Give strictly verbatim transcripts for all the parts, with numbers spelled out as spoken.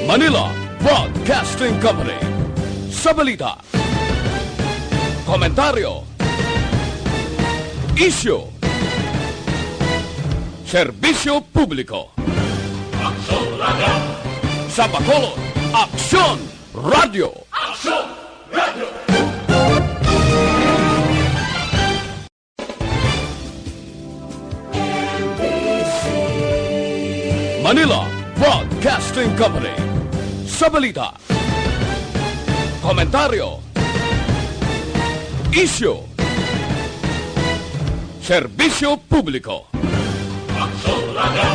Manila Broadcasting Company. Sa balita, komentaryo, isyu, serbisyo publiko. Aksyon Radio! Sa Bacolod, Aksyon Radio! Aksyon Radio! Manila Broadcasting Company. Sa balita, komentaryo, isyu, serbisyo publiko. Aksyon Radio!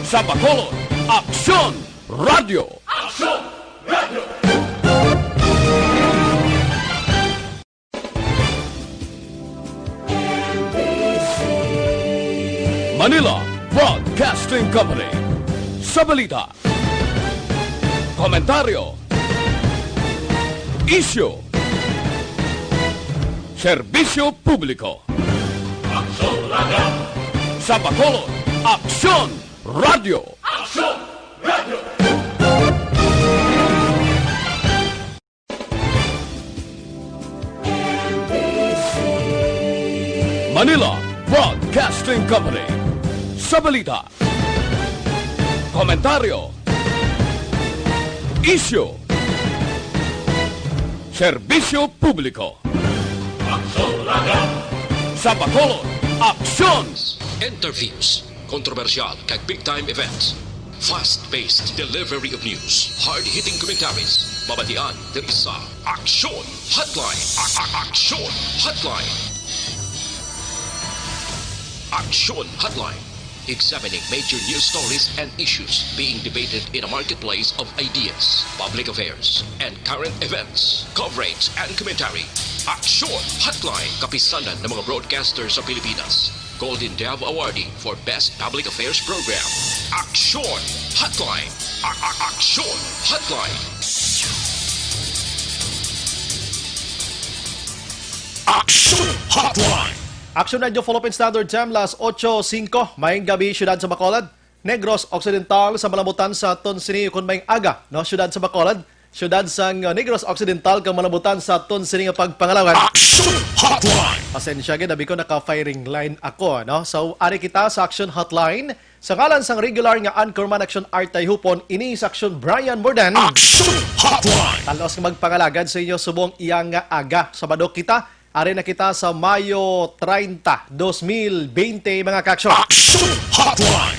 Sa Bacolod, Aksyon Radio! Aksyon Radio! Manila Broadcasting Company. Sa balita, komentaryo, isyu, serbisyo publiko. Aksyon Radio! Sa Bacolod, Aksyon Radio! Aksyon Radio! Manila Broadcasting Company. Sa balita, komentaryo, isyu, serbisyo publiko. Aksyon Radio! Sa Bacolod, Aksyon! Interviews, kontrobersyal kag big time events. Fast-paced delivery of news. Hard-hitting commentaries. Mabatian diri sa Aksyon Hotline. A- a- Aksyon Hotline. Aksyon Hotline. Examining major news stories and issues being debated in a marketplace of ideas, public affairs, and current events. Coverage and commentary. Aksyon Hotline. Kapisanan ng mga broadcaster sa Pilipinas. Golden Dove Awardee for Best Public Affairs Program. Aksyon Hotline. A- a- Aksyon Hotline. Aksyon Hotline. Aksyon Radio Philippine Standard Time, las ocho singko. Maayong gabi, siyudad sa Bacolod, Negros Occidental, sa malabutan sa aton sini, kun may aga, no, siyudad sa Bacolod, siyudad sang, uh, Negros Occidental, kang malabutan sa aton sini nga pagpangalawan. Action Hotline! Pasensya gid, abi ko naka-firing line ako, no? So, ari kita sa Action Hotline. Sa ngalan sang regular nga anchorman, Action Artay Hupon, ini sa Action Brian Mordan. Action Hotline! Talos nga magpangalagad sa inyo subong iyang nga aga. Sabado kita, ari na kita sa Mayo treinta, dos mil bente, mga ka-action. Action Hotline!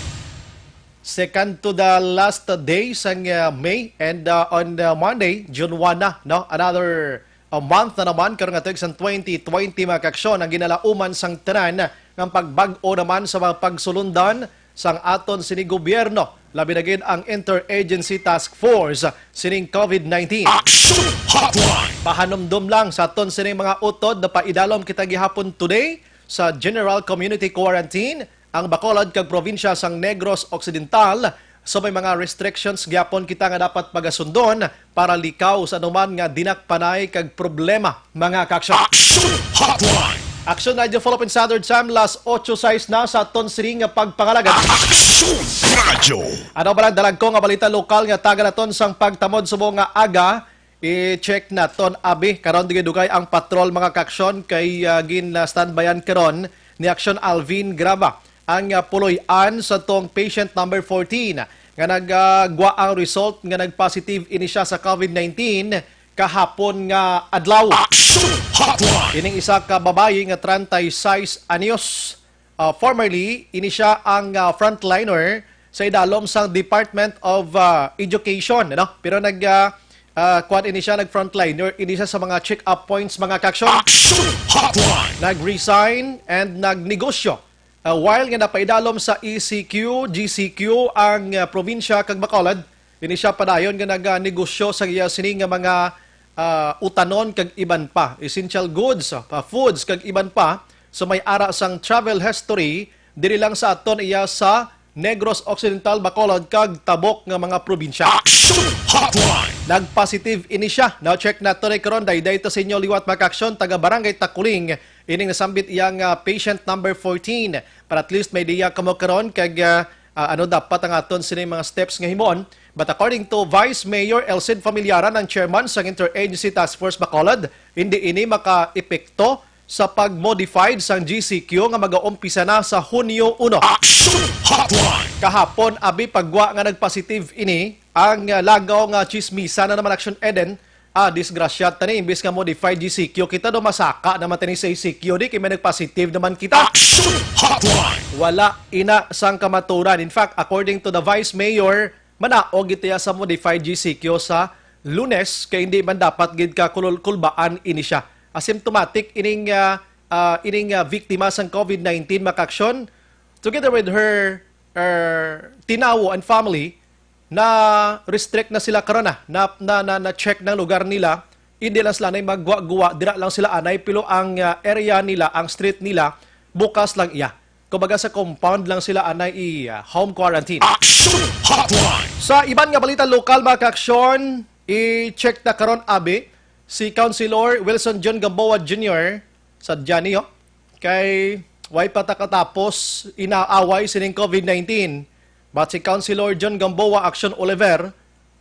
Second to the last day sang, uh, May, and, uh, on, uh, Monday, June one na, no? Another, uh, month na naman karon nga tuig sang twenty twenty, mga ka-action, ang ginalauman sang tanan nga pagbag-o naman sa mga pagsulundan sang aton sini gobyerno, labi na gid ang Interagency Task Force sining COVID nineteen. Action Hotline! Pahanumdom lang sa aton sining mga utod, napaidalom kita gihapon today sa General Community Quarantine ang Bacolod kag probinsya sang Negros Occidental. So, may mga restrictions gyapon kita nga dapat pagasundon para likaw sa anuman nga dinakpanay kag problema, mga ka-action. Action Hotline! Action Radio Philippine Standard Time, las ocho sais na sa aton sini nga pagpangalagad. Action Radio! Ano ba lang dalag ko nga balita lokal nga taga naton sang pagtamod subong nga aga? I-check naton, abi. Karon, dugay-dugay ang patrol, mga ka-action, kay, ah, gin-, ah, standbyan karon ni Action Alvin Graba ang, ah, puloy-an sa tong patient number fourteen nga nagagwa ang result nga nag-positive ini siya sa COVID nineteen kahapon nga adlaw. Action Hotline! Ining isa ka babayi nga treinta y seis anyos. Ah, formerly, ini siya ang, ah, frontliner sa idalom sang Department of, ah, Education, no? Pero nag, ah, ah, kuwan ini siya, nag-frontliner ini siya sa mga check-up points, mga ka-action. Action Hotline! Nag-resign and nagnegosyo. Ah, while nga napaidalom sa E C Q, G C Q ang, ah, probinsya kag Bacolod, ini siya padayon nga nagnegosyo sa iya sini nga mga, ah, utanon kag iban pa, essential goods, ah, foods kag iban pa. So, may ara sang travel history diri lang sa aton iya sa Negros Occidental, Bacolod kag tabok nga mga probinsya. Action Hotline! Nag-positive ini siya. Now, check nato ni karon, dayday ta sa inyo liwat, mga ka-action, taga Barangay Takuling, ining nasambit iyang, ah, patient number fourteen. Para at least may idea kamo karon kag, ah, ah, ano dapat ang aton sini mga steps nga himuon. But according to Vice Mayor Elcid Familiaran, ang chairman sang Interagency Task Force Bacolod, hindi ini makaepekto sa pag-modified sang G C Q nga mag-aumpisa na sa Hunyo uno. Action Hotline! Kahapon, abi, pagwa nga nagpositive ini, ang, ah, lagaw nga chismisa na naman, Action Eden, ah, disgrasya ta ni, imbis nga modified G C Q, kita do masaka naman tani sa E C Q, di kay may nagpositive naman kita. Action Hotline! Wala ina sang kamaturan. In fact, according to the Vice Mayor, manaog gid iya sa modified G C Q sa Lunes, kay hindi man dapat gid ka kulol-, kulbaan ini siya. Asymptomatic ining, ah, ah, ining, ah, biktima sang COVID nineteen, mga kaaksyon, together with her, her tinawo and family, na restrict na sila karon na, na, na, na, na check ng lugar nila. Hindi lang sila na magguwa-guwa, dira lang sila anay, pero ang, ah, area nila, ang street nila, bukas lang iya. Kumbaga sa compound lang sila anay i, ah, home quarantine. Action Hotline! Sa iban nga balita lokal, mga kaaksyon, i-check na karon, abi, si Councilor Wilson John Gamboa Junior sa Dianio. Kay way pa ta katapos inaaway sining COVID nineteen. But si Councilor John Gamboa Action Oliver,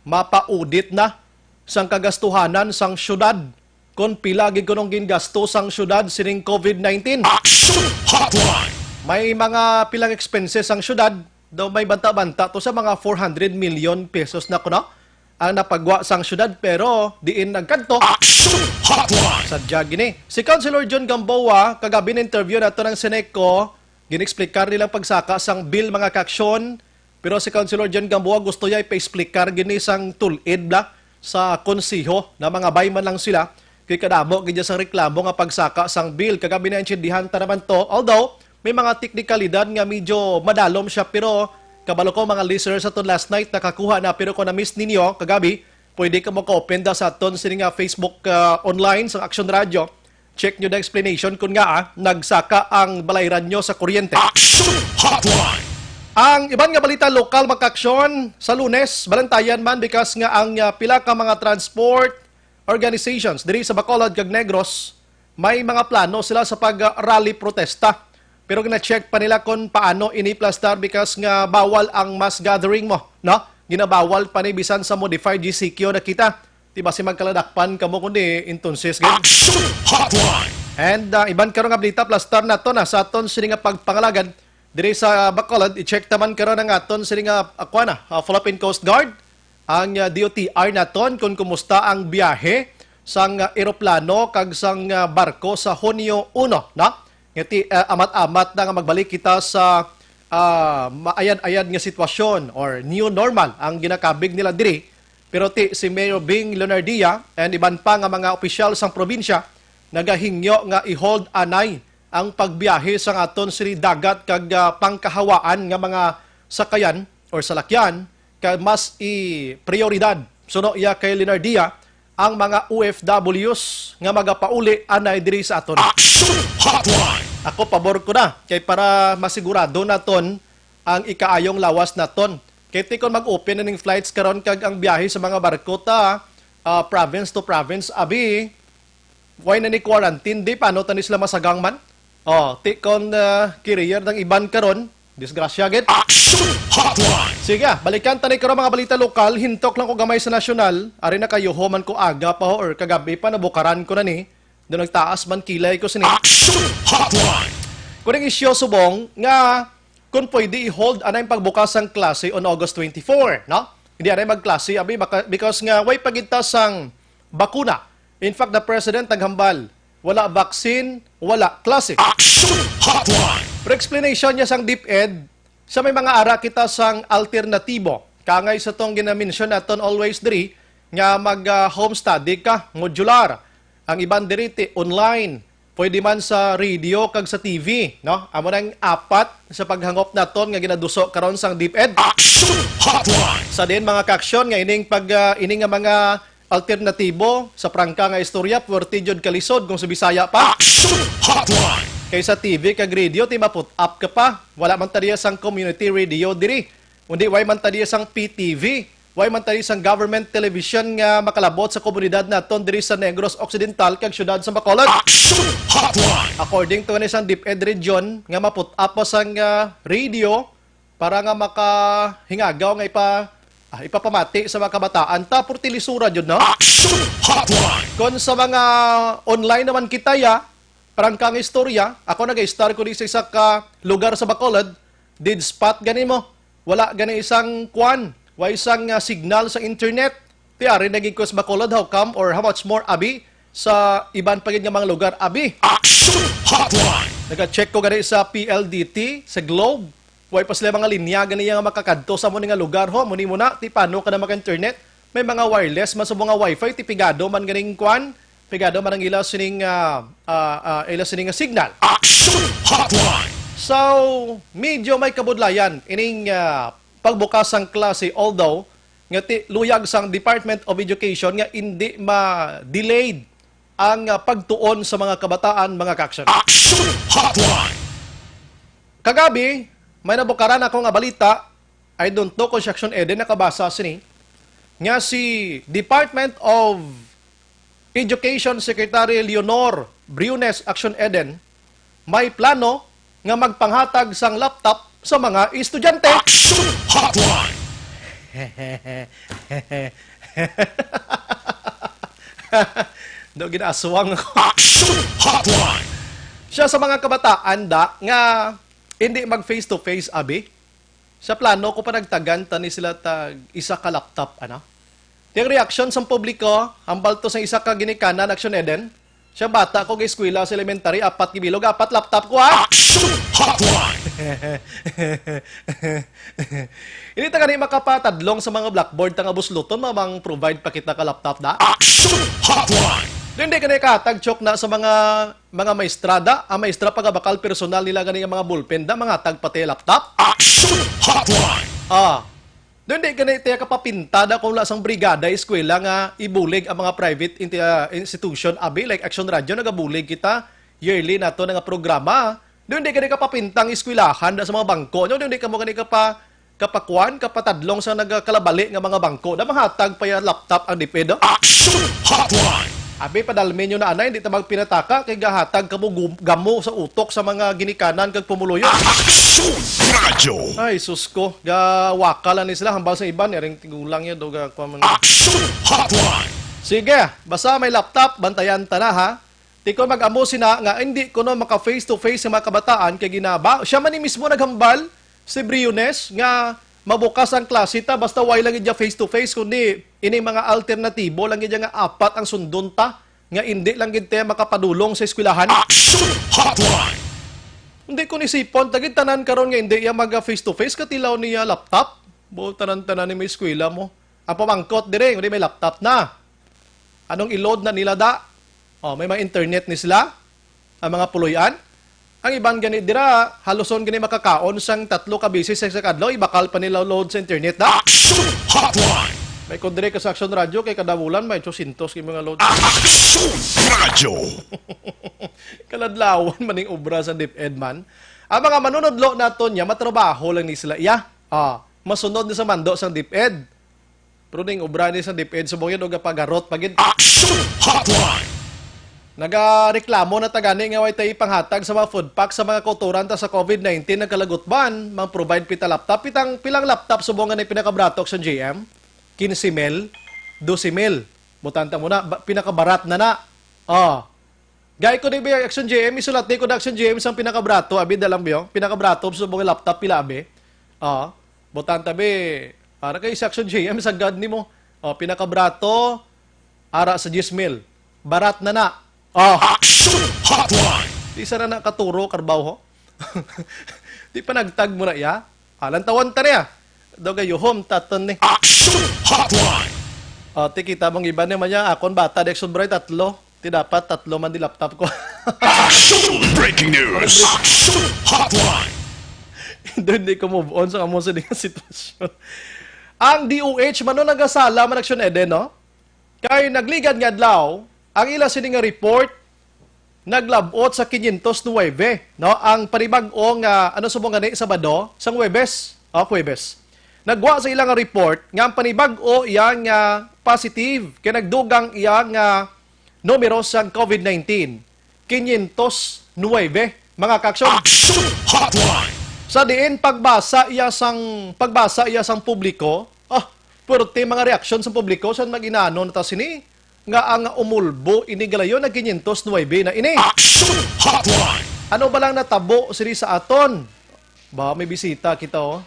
mapa-audit na sang kagastuhanan sang syudad kon pila gid kunong gingasto sang syudad sining COVID nineteen. Action Hotline! May mga pilang expenses ang syudad, daw may banta-banta to sa mga four hundred million pesos na kuno ang napagwa sang syudad, pero diin nagkadto? Action Hotline! Sadya gini. Si Councilor John Gamboa, kagabi na-interview nato ng Seneco, gin-explicar nilang pagsaka sang bill, mga kaaksyon, pero si Councilor John Gamboa gusto niya ipa-explicar gini sang tulid bla sa konseho na mga bayman lang sila. Kay kadamo gid sang reklamo nga pagsaka sang bill. Kagabi na-intindihan ta naman to. Although, may mga teknikalidad nga medyo madalom siya, pero kabalo ko, mga listeners, aton last night nakakuha na, pero kung na-miss ninyo kagabi, pwede ka mo ka-open da sa aton sini nga Facebook, ah, online sa Action Radio. Check nyo the explanation kung nga, ah, nagsaka ang balayran nyo sa kuryente. Action Hotline! Ang iban nga balita lokal, mga kaaksyon, sa Lunes, balantayan man, because nga ang, ah, pila ka mga transport organizations diri sa Bacolod kag Negros, may mga plano sila sa pag-rally protesta. Pero gina-check pa nila kung paano ini plastar, because nga bawal ang mass gathering mo, no? Ginabawal pa ni bisan sa modified G C Q na kita. Di ba si magkaladakpan kamo kundi entonces gid? Action Hotline! And, ah, iban karon nga balita, plastar nato na sa aton sini nga pagpangalagad diri sa Bacolod. I-check naman karon ang aton sini nga, ah, kuwan na, ah, Philippine Coast Guard, ang, ah, D O T R naton, kung kumusta ang biyahe sang, ah, eroplano kag sang, ah, barko sa Hunyo uno, no? Nga ti, ah, amat-amat na nga magbalik kita sa, ah, maayad-ayad nga sitwasyon or new normal ang ginakabig nila diri. Pero ti si Mayor Bing Leonardia and iban pa nga mga opisyal sang probinsya nagahingyo nga i-hold anay ang pagbiyahe sang aton sini dagat kag, ah, pangkahawaan nga mga sakayan or salakyan, kay mas i-prioridad, suno iya kay Leonardia, ang mga O F Ws nga magapauli anay diri sa aton. Action Hotline! Ako, pabor ko na, kay para masigurado naton ang ikaayong lawas naton. Kay ti kon mag-open na ning flights karon kag ang biyahe sa mga barko ta, ah, province to province, abi, way na ni quarantine, di paano tani sila masagang man? Oh, ti kon, ah, carrier ng iban karon, disgrasya gid. Action Hotline! Sige, ah, balikan tani karon mga balita lokal, hintok lang ko gamay sa nasyonal, ari na kayo ho man ko aga pa ho or kagabi pa, nabukaran ko na ni, do nagtaas man kilay ko sini. Action Hotline! Kuning isyu subong nga kung pwede i-hold anay ang pagbukas sang klase on August twenty-four, no? Hindi anay magklase, abi, baka, because nga way pa gid ta sang bakuna. In fact, the president naghambal, wala vaccine, wala klase. Action Hotline! Pero explanation niya sang DepEd, sa may mga ara kita sang alternatibo. Kangay sa tong ginamensyon naton always diri, nga mag, ah, home study ka, modular. Ang iban diri ti online. Pwede man sa radio kag sa T V, no? Amo nang apat sa paghangop naton nga ginaduso karon sang DepEd. Action Hotline! Sa din, mga kaaksyon, nga ining pag, ah, ini nga mga alternatibo sa prangka nga istorya, puwerte jud kalisod kung sa Bisaya pa. Action Hotline! Kay sa T V kag radio, ti maput up ka pa. Wala man ta diya sang community radio diri. Undi, way man ta diya sang P T V. Way man ta diya sang government television nga makalabot sa komunidad naton diri sa Negros Occidental kag siyudad sa Bacolod. Action Hotline! According to ni sang DepEd region nga maput up pa sang, ah, radio, para nga makahingagaw nga ipa-, Ah, ipapamati sa mga kabataan ta, purti lisura jud, no? Action Hotline! Kon sa mga online naman kita, ya, parang kang istorya, ako nag-star ko di sa isa ka lugar sa Bacolod, dead spot gani mo. Wala gani isang kwan, wa isang, ah, signal sa internet. Ti ari nag-request Bacolod, how come or how much more abi sa iban pa gid nga mga lugar, abi? Action Hotline! Nag-check ko gani sa P L D T, sa Globe. Way pa sila mga linya gani nga makakadto sa mo ni nga lugar, ho, mo ni mo na, ti paano ka na maka-internet? May mga wireless man sa mga wifi, ti pigado man ganing kwan, pigado man ang ila sining, ah, ah, ah, ila sining nga signal. Action Hotline! So, medyo may kabudlayan ining, ah, pagbukas sang klase, although nga ti, luyag sang Department of Education nga indi ma-delayed ang, ah, pagtuon sa mga kabataan, mga ka-action. Action Hotline! Kagabi, may nabukaran ako nga balita. I don't know kung si Action Eden nakabasa sini, nga si Department of Education Secretary Leonor Briones, Action Eden, may plano nga magpanghatag sang laptop sa mga estudyante. Action Hotline! Do, ginaaswang ako. Action Hotline! Siya sa mga kabataan da nga hindi mag face to face, abi. Sa plano ko pa nagtagan tani sila tag isa ka laptop, ano? Ti ang reaksyon sang publiko, hambal to sa isa ka ginikanan, Action Eden. Siya bata ko, ga-eskwela sa elementary, apat gibilog, apat laptop ko, ha? Action Hotline! Hindi ta gani makapatadlong sa mga blackboard ta nga busluton, mamang provide pa kita ka laptop da? Action Hotline! Di, hindi ka na ikatag, chok, na sa mga, mga maestra da. Ang maestra, pagabakal personal nila gani nga mga ballpen da, mga tagpatay laptop. Action Hotline! Ah. Doon di gani tiya kapapintada kung wala sang brigada eskwela nga ibulig ang mga private inti-, ah, institution, abi, like Action Radio, nagabulig kita yearly nato na nga programa. Doon di gani kapapintang eskwelahan da sa mga bangko. Nyo, doon di ka mo gani kapa, kapakuan, kapatadlong sa nagakalabali nga mga bangko. Da mahatag pa ya laptop ang DepEd, oh. Action Hotline! Abi, padalmi nyo na anay, hindi ta magpinataka kay gahatag kamo gum-, gamo sa utok sa mga ginikanan kag pumuluyo. Action Radio! Ay, sus ko. Gawaka lang ni sila, hambal sa iban, iring tigulang yun, do ga, kwa man. Action Hotline! Sige, basta may laptop, bantayan ta na, ha? Ti kon mag-amo sina nga hindi kuno maka face to face sa mga kabataan kay ginaba, siya man ni mismo naghambal, si Briones, nga mabukas ang klase ta basta way lang gid face to face, kundi ini mga alternatibo lang gid nga apat ang sundon ta nga hindi lang gid ta makapadulong sa eskwelahan. Action Hotline! Hindi ko nisipon, tagid tanan karon nga hindi iya mag face to face, katilaw niya laptop. Bo, tanan-tanan ni may eskwela mo. Ang pamangkot dire, hindi may laptop na. Anong i-load na nila da? Oh, may mga internet ni sila? Ang mga puloy-an? Ang iban gani dira, haluson gani makakaon sang tatlo ka beses sa isa ka adlaw, ibakal pa nila load sa internet da? Action Hotline! May kondre ka sa Action Radio, kay kada bulan may two hundred ka mga load. Action Radio! Kaladlawan man ning obra sa DepEd man. Ang mga manunodlo naton niya, matrabaho lang ni sila iya. Ah, masunod ni sa mando sang DepEd. Pero ning obra ni sa DepEd subong yun, o gapagarot pa gid. Action Hotline! Nagareklamo na ta gani nga way tayo ipanghatag sa mga food pack sa mga kauturan ta sa COVID nineteen nagkalagot ban, mang provide pita laptop. Pitang, pilang laptop subong nga ni pinakabratok sa G M? Quince mil? Doce mil? Butanta mo na, ba, pinakabarat na na. Oh. Gay ko di ba Action G M, isulat ni ko na Action G M sang pinakabrato, abi, dalang biyo. Pinakabrato subong nga laptop, pila, abi? Oh. Butanta, bi. Para kay sa Action G M, sa gad nimo. Oh, pinakabrato, ara sa diyes mil. Barat na na. Oh. Action Hotline! Di sa na nakaturo, karbaw, ho? Di pa nagtag mo na, ya? Ah, lantawan ta niya. Daw gayuhom, taton ni. Action Hotline! Oh, ti kita mong iba naman niya. Akon bata, di sobra tatlo. Ti dapat tatlo man di laptop ko. Action! Breaking news! Action Hotline! Doon di ko move on sa kamo sa di nga sitwasyon. Ang D O H man no nagasala man Action Eden, no? Kay nagligad nga adlaw, ang ila sini nga report naglab-ot sa quinientos nuebe, no? Ang panibag-o nga, ano subong gani, Sabado, sang Huwebes, oh, Huwebes. Nagwa sa ila nga report nga ang panibag-o iya nga positive kay nagdugang iya nga numero sang COVID nineteen, quinientos nuebe, mga ka-action. Action Hotline! Sa diin pagbasa iya sang, pagbasa iya sang publiko, ah, Pwerte mga reaksyon sa publiko sa mag-inano na ta sini nga ang umulbo ini galayon nag quinientos nuebe na ini. Action Hotline! Ano ba lang natabo sini sa aton? Ba, may bisita kita, oh.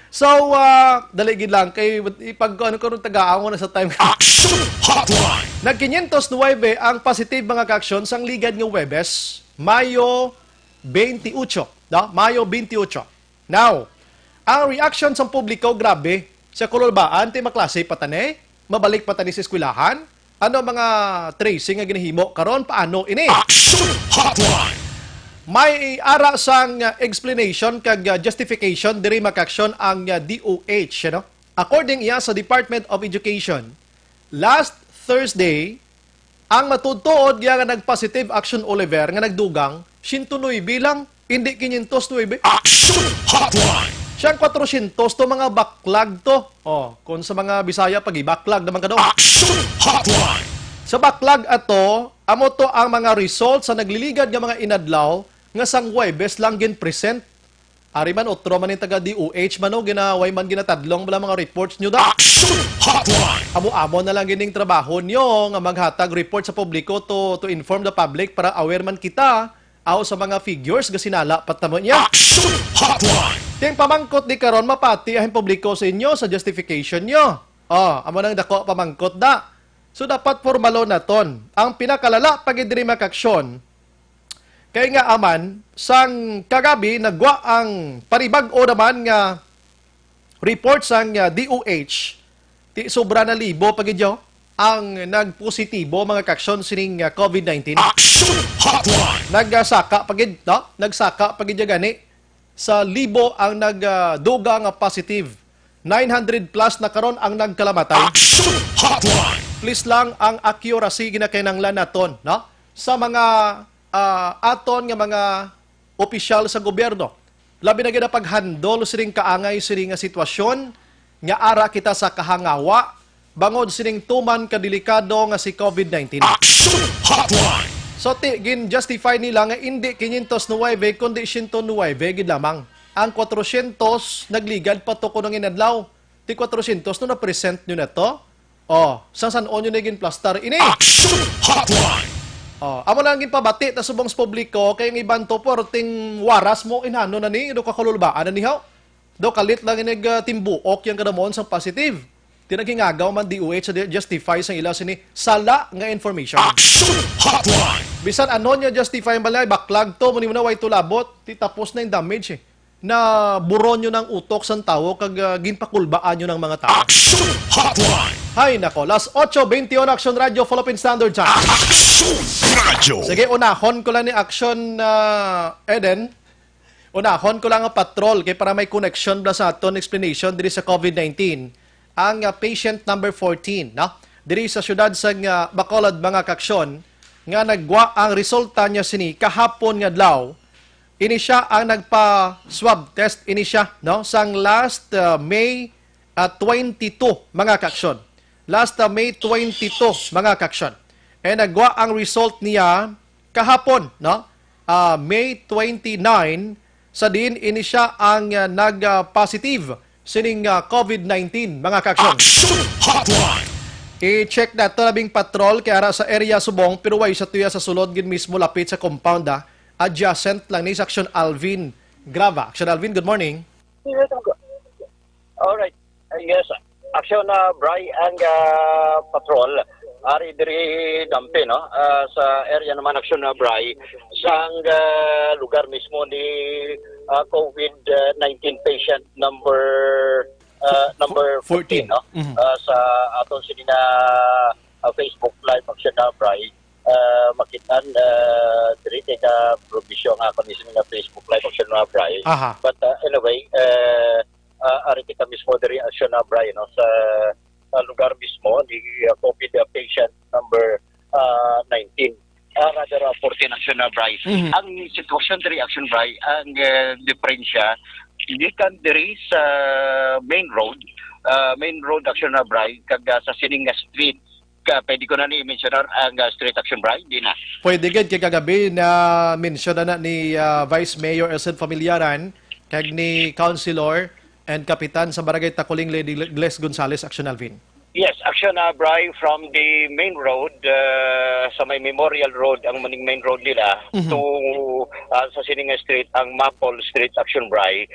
So, ah, dali gid lang kay ipag ano karon tagaan ko na sa time. Action Hotline! Nag quinientos nuebe ang positive mga kaaksyon sang ligad nga Huwebes, Mayo twenty-eight, no? Mayo twenty-eight. Now, ang reaction sang publiko grabe sa kululbaan ti maklase pa tani, mabalik pa tani sa eskwelahan. Ano mga tracing nga ginahimo karon? Paano ini? Action Hotline! May ara sang, uh, explanation kag, uh, justification diri makaaksyon ang, uh, D O H, ano? According iya sa Department of Education, last Thursday, ang matuod-tuod nga nag-positive action Oliver nga nagdugang, siyento nuebe lang, hindi quinientos nuebe. Action Hotline! Siyang kwatrosyentos to mga baklag to. Oh, kung sa mga Bisaya, pag-ibaklag naman ka daw. Action Hotline! Sa baklag ato, amo to ang mga result sa nagliligad nga mga inadlaw nga sang Huwebes lang gin-present. Ari man, otro man yung taga D O H man, no? Ginaway man ginatadlong bala mga reports nyo da. Action Hotline! Amo-amo na lang gining trabaho nyo nga maghatag report sa publiko to, to inform the public para aware man kita aw sa mga figures nga sinala patamo niya. Action Hotline! Ting pamangkot di karon mapati ang publiko sa inyo sa justification nyo. Oh, amo nang dako pamangkot da. So dapat formalo naton. Ang pinakalala pa gid diri makaaksyon kay nga aman sang kagabi nagwa ang panibag-o naman nga report sang, ah, D O H, ti sobra na libo pa gid yo ang nagpositibo mga kaaksyon sining, ah, COVID nineteen. Action Hotline! Nagsaka pa gid, no? Nagsaka pa gid ya gani sa libo ang nagduga nga positive. Nine hundred plus na karon ang nagkalamatay. Action Hotline! Please lang, ang accuracy ginakinahanglan naton, no? Sa mga, ah, aton nga mga opisyal sa gobyerno, labi na gid ang paghandol sining kaangay sini nga sitwasyon nga ara kita sa kahangawa bangod sining tuman ka delikado nga si COVID nineteen. Action Hotline! So, ti, gin-justify nila nga indi quinientos nuebe, kundi siyento nuebe gid lamang. Ang kwatrosyentos nagligad pa to kuno nga inadlaw. Ti kwatrosyentos no na-present nyo na to? Oh, sang san-o nyo na ginplastar ini? Action Hotline! Oh, amo lang ginpabati ta subong sa publiko kay ang iban to porting waras mo inano na ni, do kakululbaan na ni haw. Do kalit lang inig, ah, timbuok yang kadamuon sang positive. Ti naghingagaw man D O H sa di-, justify sang ila sini sala nga information. Action Hotline! Bisan ano nyo justify ang balay, baklag to, muni mo na way tulabot, ti tapos na yung damage eh. Na buron nyo ng utok sang tawo kag, ah, ginpakulbaan nyo ng mga tawo. Action Hotline! Hay nako, las ocho veintiuno, Action Radio, Philippine Standard Time. Action Radio! Sige, unahon ko lang ni Action, ah, Eden. Unahon ko lang ang patrol kay para may connection bala sa aton explanation diri sa COVID nineteen. Ang, ah, patient number fourteen, no? Diri sa siyudad sa, ah, Bacolod, mga kaaksyon, nga nagwa ang resulta niya sini kahapon nga adlaw. Ini siya ang nagpa-swab test ini siya, no? Sang last, ah, May, ah, twenty-two, mga kaaksyon. Last, ah, May twenty-two, mga kaaksyon. And nagwa ang result niya kahapon, no? Ah, May twenty-nine, sa diin ini siya ang, ah, nag, ah, positive sining, ah, COVID nineteen, mga kaaksyon. Action Hotline! I-check nato labing patrol kay ara sa area subong, pero way sa tuya sa sulod gid mismo lapit sa compound, ah. Adjacent lang ni sa Action Alvin Grava. Action Alvin, good morning. Alright. Ah, yes. Action na Bri ang, ah, patrol. Ari diri Dampi, no? Ah, sa area naman Action na Bri sang, ah, lugar mismo ni, ah, COVID nineteen patient number, ah, number fourteen, no? Mhm. Ah, sa aton sini nga, ah, Facebook Live Action na Bri. Ah, makitaan, ah, diri kay ka probinsya nga ako ni sini nga Facebook Live Action na Bri. Aha. But, ah, anyway, ah, ah, ari kita mismo diri, Action na Bri, no, sa, sa lugar mismo ni, ah, COVID patient number, ah, nineteen. Ah, rather, ah, fourteen, Action na Bri. Mhm. Ang sitwasyon diri, Action Bri, ang, ah, diferensya gikan diri sa main road, ah, main road, Action na Bri, kag, ah, sa sining nga street, ka, pwede ko na ni i-mensionar ang, ah, street, Action Bri, di na. Pwede gid kay kagabi na mention na, na ni, ah, Vice Mayor Elsen Familiaran kag ni Councilor and kapitan sa Barangay Takuling, Lady Gles Gonzales, Action Alvin. Yes, Action, uh, Bri, from the main road, uh, sa may Memorial Road, ang maning main road nila, Mhm. to, uh, sa sining street, ang Maple Street, Action Bri,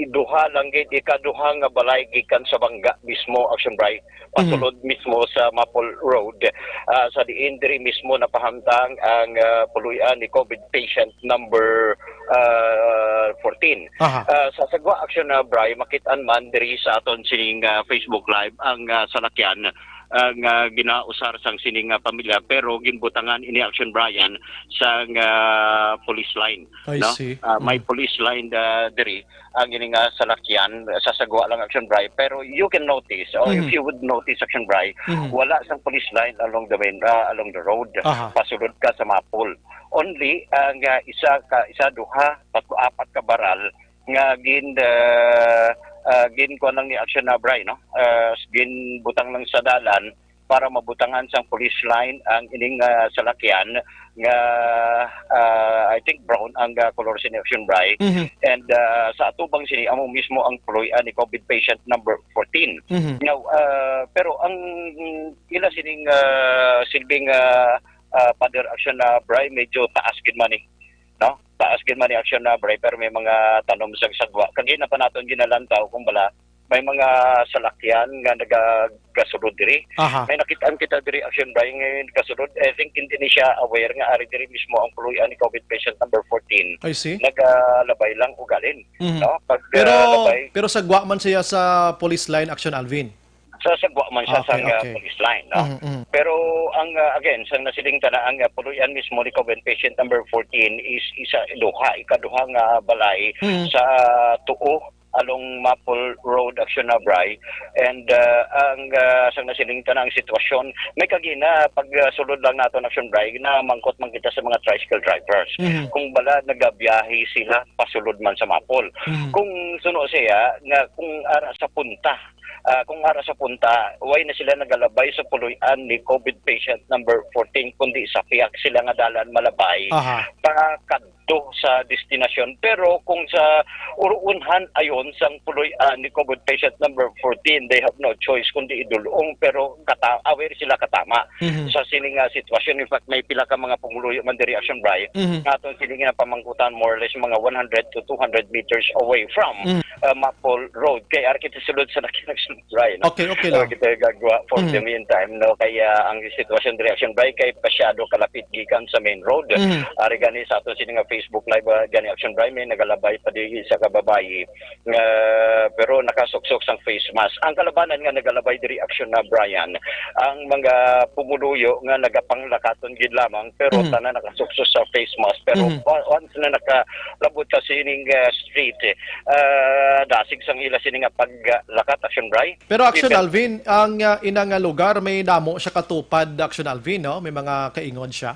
duha lang gid, ikaduha nga balay gikan sa bangga mismo, Action Bri, Mhm. pasulod mismo sa Maple Road. Uh, sa diin diri mismo napahamtang ang, uh, puloy-an ni COVID patient number, uh, fourteen. Aha. Uh, sa Sagwa, Action, uh, Bri, makit-an man diri sa aton sining, uh, Facebook Live ang, uh, salakyan, uh, nga ginausar sang sining, uh, pamilya, pero ginbutangan ini, Action Brian, sang, uh, police line, I no? see. Uh, may Mm. police line, uh, diri ang ini nga salakyan sa Sagwa lang, Action Bri, pero you can notice, or if Mhm. you would notice, Action Bri, Mhm. wala sang police line along the main, uh, along the road. Aha. Pasulod ka sa Maple. Only ang, uh, isa ka, isa, duha, tatlo, apat ka baral nga gin, uh, uh, gin kuwan lang ni Action Bri, no? Uh, ginbutang lang sa dalan para mabutangan sang police line ang ining, uh, salakyan nga, uh, I think brown ang, uh, color sini, Action Bri. Mhm. And, uh, sa atubang sini, amo mismo ang puloy-an ni COVID patient number fourteen. Mhm. Now, uh, pero ang ila sining, uh, silbing, uh, uh, Father, Action Bri, medyo taas gid man eh, no? Taas gid man ni, Action Bri, pero may mga tanom sang sagwa. Kag ina pa naton ginalantaw kung bala may mga salakyan nga nagagasulod diri. Aha. May nakit-an kita diri, Action Bri, nga gasulod. I think hindi ni siya aware nga ari diri mismo ang puloy-an ni COVID patient number fourteen. I see. Nagalabay lang ugalin, Mhm. no? Pag, Pero, ah, labay pero sagwa man siya sa police line, Action Alvin? Sa sagwa man siya Okay, sang, ah, okay. police line, no? Mhm, mhm. Pero ang, ah, again, sang nasiling ta na, ang, ah, puloy-an mismo ni COVID patient number fourteen is isa, duha, ikaduha nga balay Mhm. sa tuo along Maple Road, Action Bri. And, ah, ang, ah, sang nasiling ta na ang sitwasyon, may kagina, pag, ah, sulod lang naton, Action Bri, na mangkot man kita sa mga tricycle drivers. Mhm. Kung bala nagabiyahe sila, pasulod man sa Maple. Mhm. Kung suno siya, nga kung ara sa punta, ah, kung ara sa punta, why na sila nagalabay sa puloy-an ni COVID patient number fourteen, kundi sa pihak sila nga dalan malabay Aha. pa kadto sa destinasyon. Pero kung sa uruunhan ayon sang puloy-an ni COVID patient number fourteen, they have no choice kundi idulong, pero kata-, aware sila katama Mhm. sa sini nga sitwasyon. In fact, may pila ka mga pumuluyo man diri, Action Bri, Mhm. nga aton sini nga pamangkutan more or less mga one hundred to two hundred meters away from Mhm. uh, Maple Road. Kay ara kita sulod sa nakinagsulod, Bri, no? Okay, okay Ara lang. kita gagwa for the Mhm. meantime, no? Kaya ang sitwasyon diri, Action Bri, kay pasyado kalapit gikan sa main road. Mhm. Ari gani sa aton sini nga Facebook Live, ah, gani, Action Bri, may nagalabay pa di sa kababayi. Ah, pero nakasuksok sang face mask. Ang kalabanan nga nagalabay diri, Action na, Brian, ang mga pumuluyo nga nagapanglakaton gid lamang, pero Mhm. tanan nakasuksok sa face mask. Pero Mhm. wa-, once na nakalabot ka sining, ah, street, eh, ah, dasig sang ila sini nga paglakat, Action Bri. Pero Action Even Alvin, ang, ah, ina nga lugar may damo siya katupad, Action Alvin, no? May mga kaingod siya.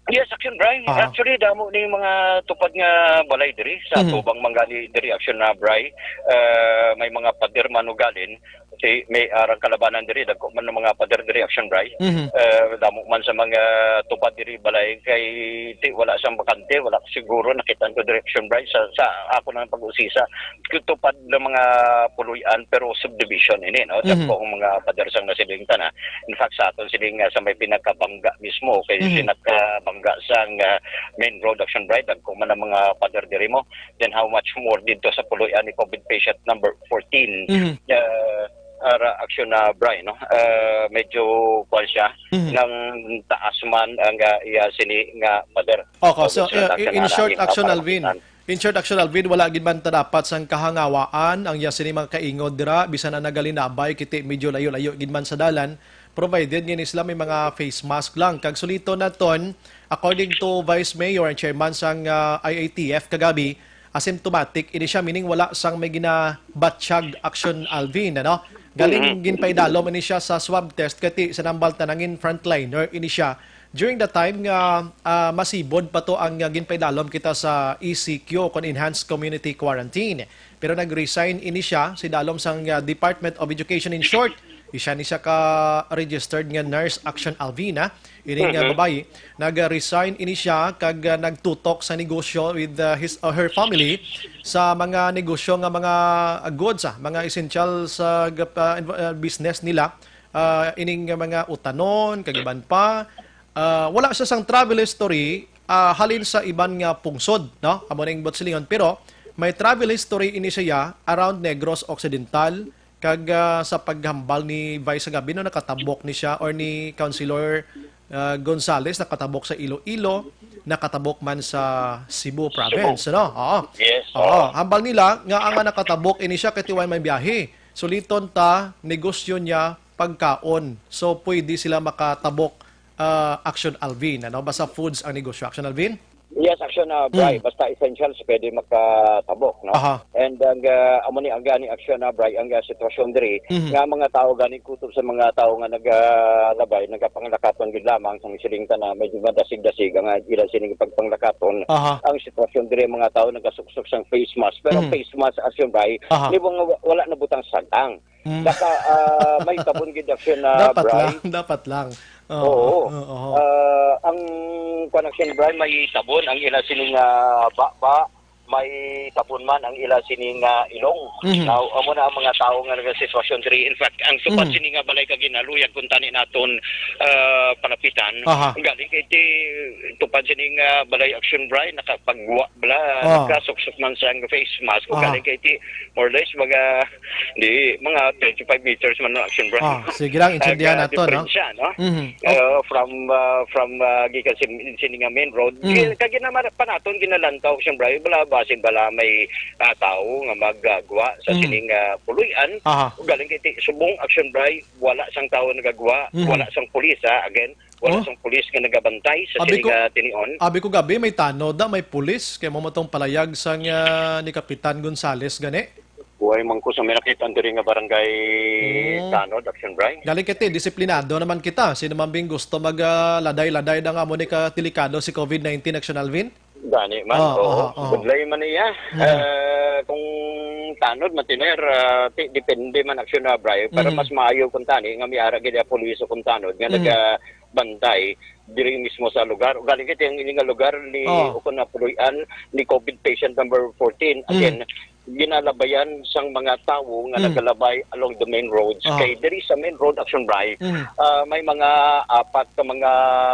Yes, Action Bri. Aha. Actually, damo ni mga tupad nga balay diri sa Mhm. tubang manggani diri, Action na, Bri. Ah, may mga pader man ugalin. Si, may arang kalabanan diri, dagko man ang mga pader diri, Action Bri. Mhm. Ah, damo man sa mga tupad diri balay kay ti wala sang bakante, wala ko siguro nakita ko diri, Action Bri, sa, sa ako nang pag-usisa. Tupad ng mga puluyan, pero subdivision ini, no? Mhm. Dagko ang mga pader sang nasiling ta na. In fact, sa aton siling, ah, sa may pinakabangga mismo, kay Mhm. pinakabangga sang, ah, main road, Action Bri, dagko man ang mga pader diri mo. Then how much more dito sa puluyan ni COVID patient number fourteen? Mhm. Ah, ara, Action na, Bri, no? Ah, medyo, kuwan siya, Mhm. nang taas man ang, ah, iya sini nga pader. Okay, so, Observation uh, lang in, sa in short, nalain, Action para Alvin, makita. In short, Action Alvin, wala gid man ta dapat sang kahangawaan ang iya sini mga kaingod dira, bisan ang nagalinabay, kiti medyo layo-layo gid man sa dalan, provided nga ini sila may mga face mask lang. Kag suliton naton, according to Vice Mayor and Chairman sang, ah, I A T F kagabi, asymptomatic ini siya, meaning wala sang may ginabatyag, Action Alvin, ano? Galing Mhm. ginpaidalom ini siya sa swab test, kati sa nambal ta nangin frontliner ini siya. During the time nga, ah, masibod pa to ang, ah, ginpaidalom kita sa E C Q kon Enhanced Community Quarantine. Pero nag-resign ini siya, si dalom sang, ah, Department of Education, in short, Isa ni siya ka registered nga nurse, Action Alvin, ah. Ini nga Mhm. babayi, nag-resign ini siya kag, ah, nagtutok sa negosyo with, ah, his or her family sa mga negosyo nga mga, ah, goods, ah, mga essential sa gap-, ah, inv-, ah, business nila. Ah, ining mga utanon, kag iban pa. Ah, wala siya sang travel history, ah, halin sa iban nga pungsod, no? Amo na ning buot silingon. Pero may travel history ini siya around Negros Occidental, kag, ah, sa paghambal ni Vice kagabi, no, nakatabok ni siya or ni Councilor, ah, Gonzales, nakatabok sa Iloilo, nakatabok man sa Cebu province, no? Oo. Yes, Oo, oo. Hambal nila nga ang nakatabok ini siya kay tiway may biyahe. Suliton ta, negosyo niya pagkaon. So, pwede sila makatabok, ah, Action Alvin, ano? Basta foods ang negosyo. Action Alvin? Yes, Action, ah, Bri. Mm. Basta essentials, pwede makatabok, no? Aha. And ang, ah, amo ni ang gani Action, ah, Bri, ang, ah, sitwasyon diri, Mhm. nga mga tao gani kutob sa mga tao nga nagalabay, nagapanglakaton gid lamang sa siling ta na medyo madasig-dasig ang, ah, ilang sining pagpanglakaton. Aha. Ang sitwasyon diri, mga tao nagasuksok sang face mask, pero ang Mhm. face mask, Action, Bri, Aha. ni mga wa-, wala na butang sagtang. Mm. Baka, ah, may tabon gid, Action, ah, Dapat Bri. lang, dapat lang. Oo, Oo. oo, oo. Ah, ang kuwan, Action, Bri, may tabon ang ila sining, ah, baba, may tabon man ang ila sining, ah, ilong. Mhm. Now, amo na ang mga tawo nga nagasitwasyon diri. In fact, ang tupad Mhm. sini nga balay ka ginaluyag kung tani naton, ah, palapitan. Aha. Galing kay ti tupad sining, ah, balay, Action, Bri, nakapagwa bala, Ah. nakasuksok man sang face mask. Kung Ah. galing kay ti, more or less, mga, di, mga twenty-five meters man ang, Action, Bri. Ah, sige lang, intindihan Aga nato, no? diferensya, no? Mhm. Uh, from, uh, from, uh, gikan sin-, sini nga main road. Mhm. Gi-, kag ginamara pa naton, ginalantaw, Action, Bri, bala, basin bala may, ah, tawo nga magagwa sa Mhm. sining, ah, puloy-an. Aha. Galing kay ti-, subong, Action, Bri, wala sang tawo nagagwa, Mhm. wala sang pulis, ha, again, wala Oh. sang pulis nga nagabantay sa Abi sining, ko, ah, tinion. Abi ko gabi may tanod na, may pulis, kay mo matong palayag sang, ah, ni Kapitan Gonzales gani. Buhay man ko sa may nakita diri nga barangay Oh. Tanod, Action Bri. Galing kiti, disiplinado naman kita. Sino man bing gusto mag, ah, laday-laday na nga mo ni ka delikado si covid nineteen, Action Alvin? Gani man, Ah, oo. ah, ah. Budlay man niya. Mm. Ah, kung tanod, matiner, ah, ti-, depende man, Action, ah, Bri. Para Mm. mas maayo kung tani, nga may ara gid ang pulis o kung tanod, nga Mm. naga-, bantay diri mismo sa lugar. Ugaling kay ang ini nga lugar ni Oh. ukon na puloy-an ni covid patient number fourteen. Mm. Again, ginalabayan sang mga tawo nga Mm. nagalabay along the main roads. Oh. Kay diri sa main road, Action Bri, Mm. ah, may mga apat ka mga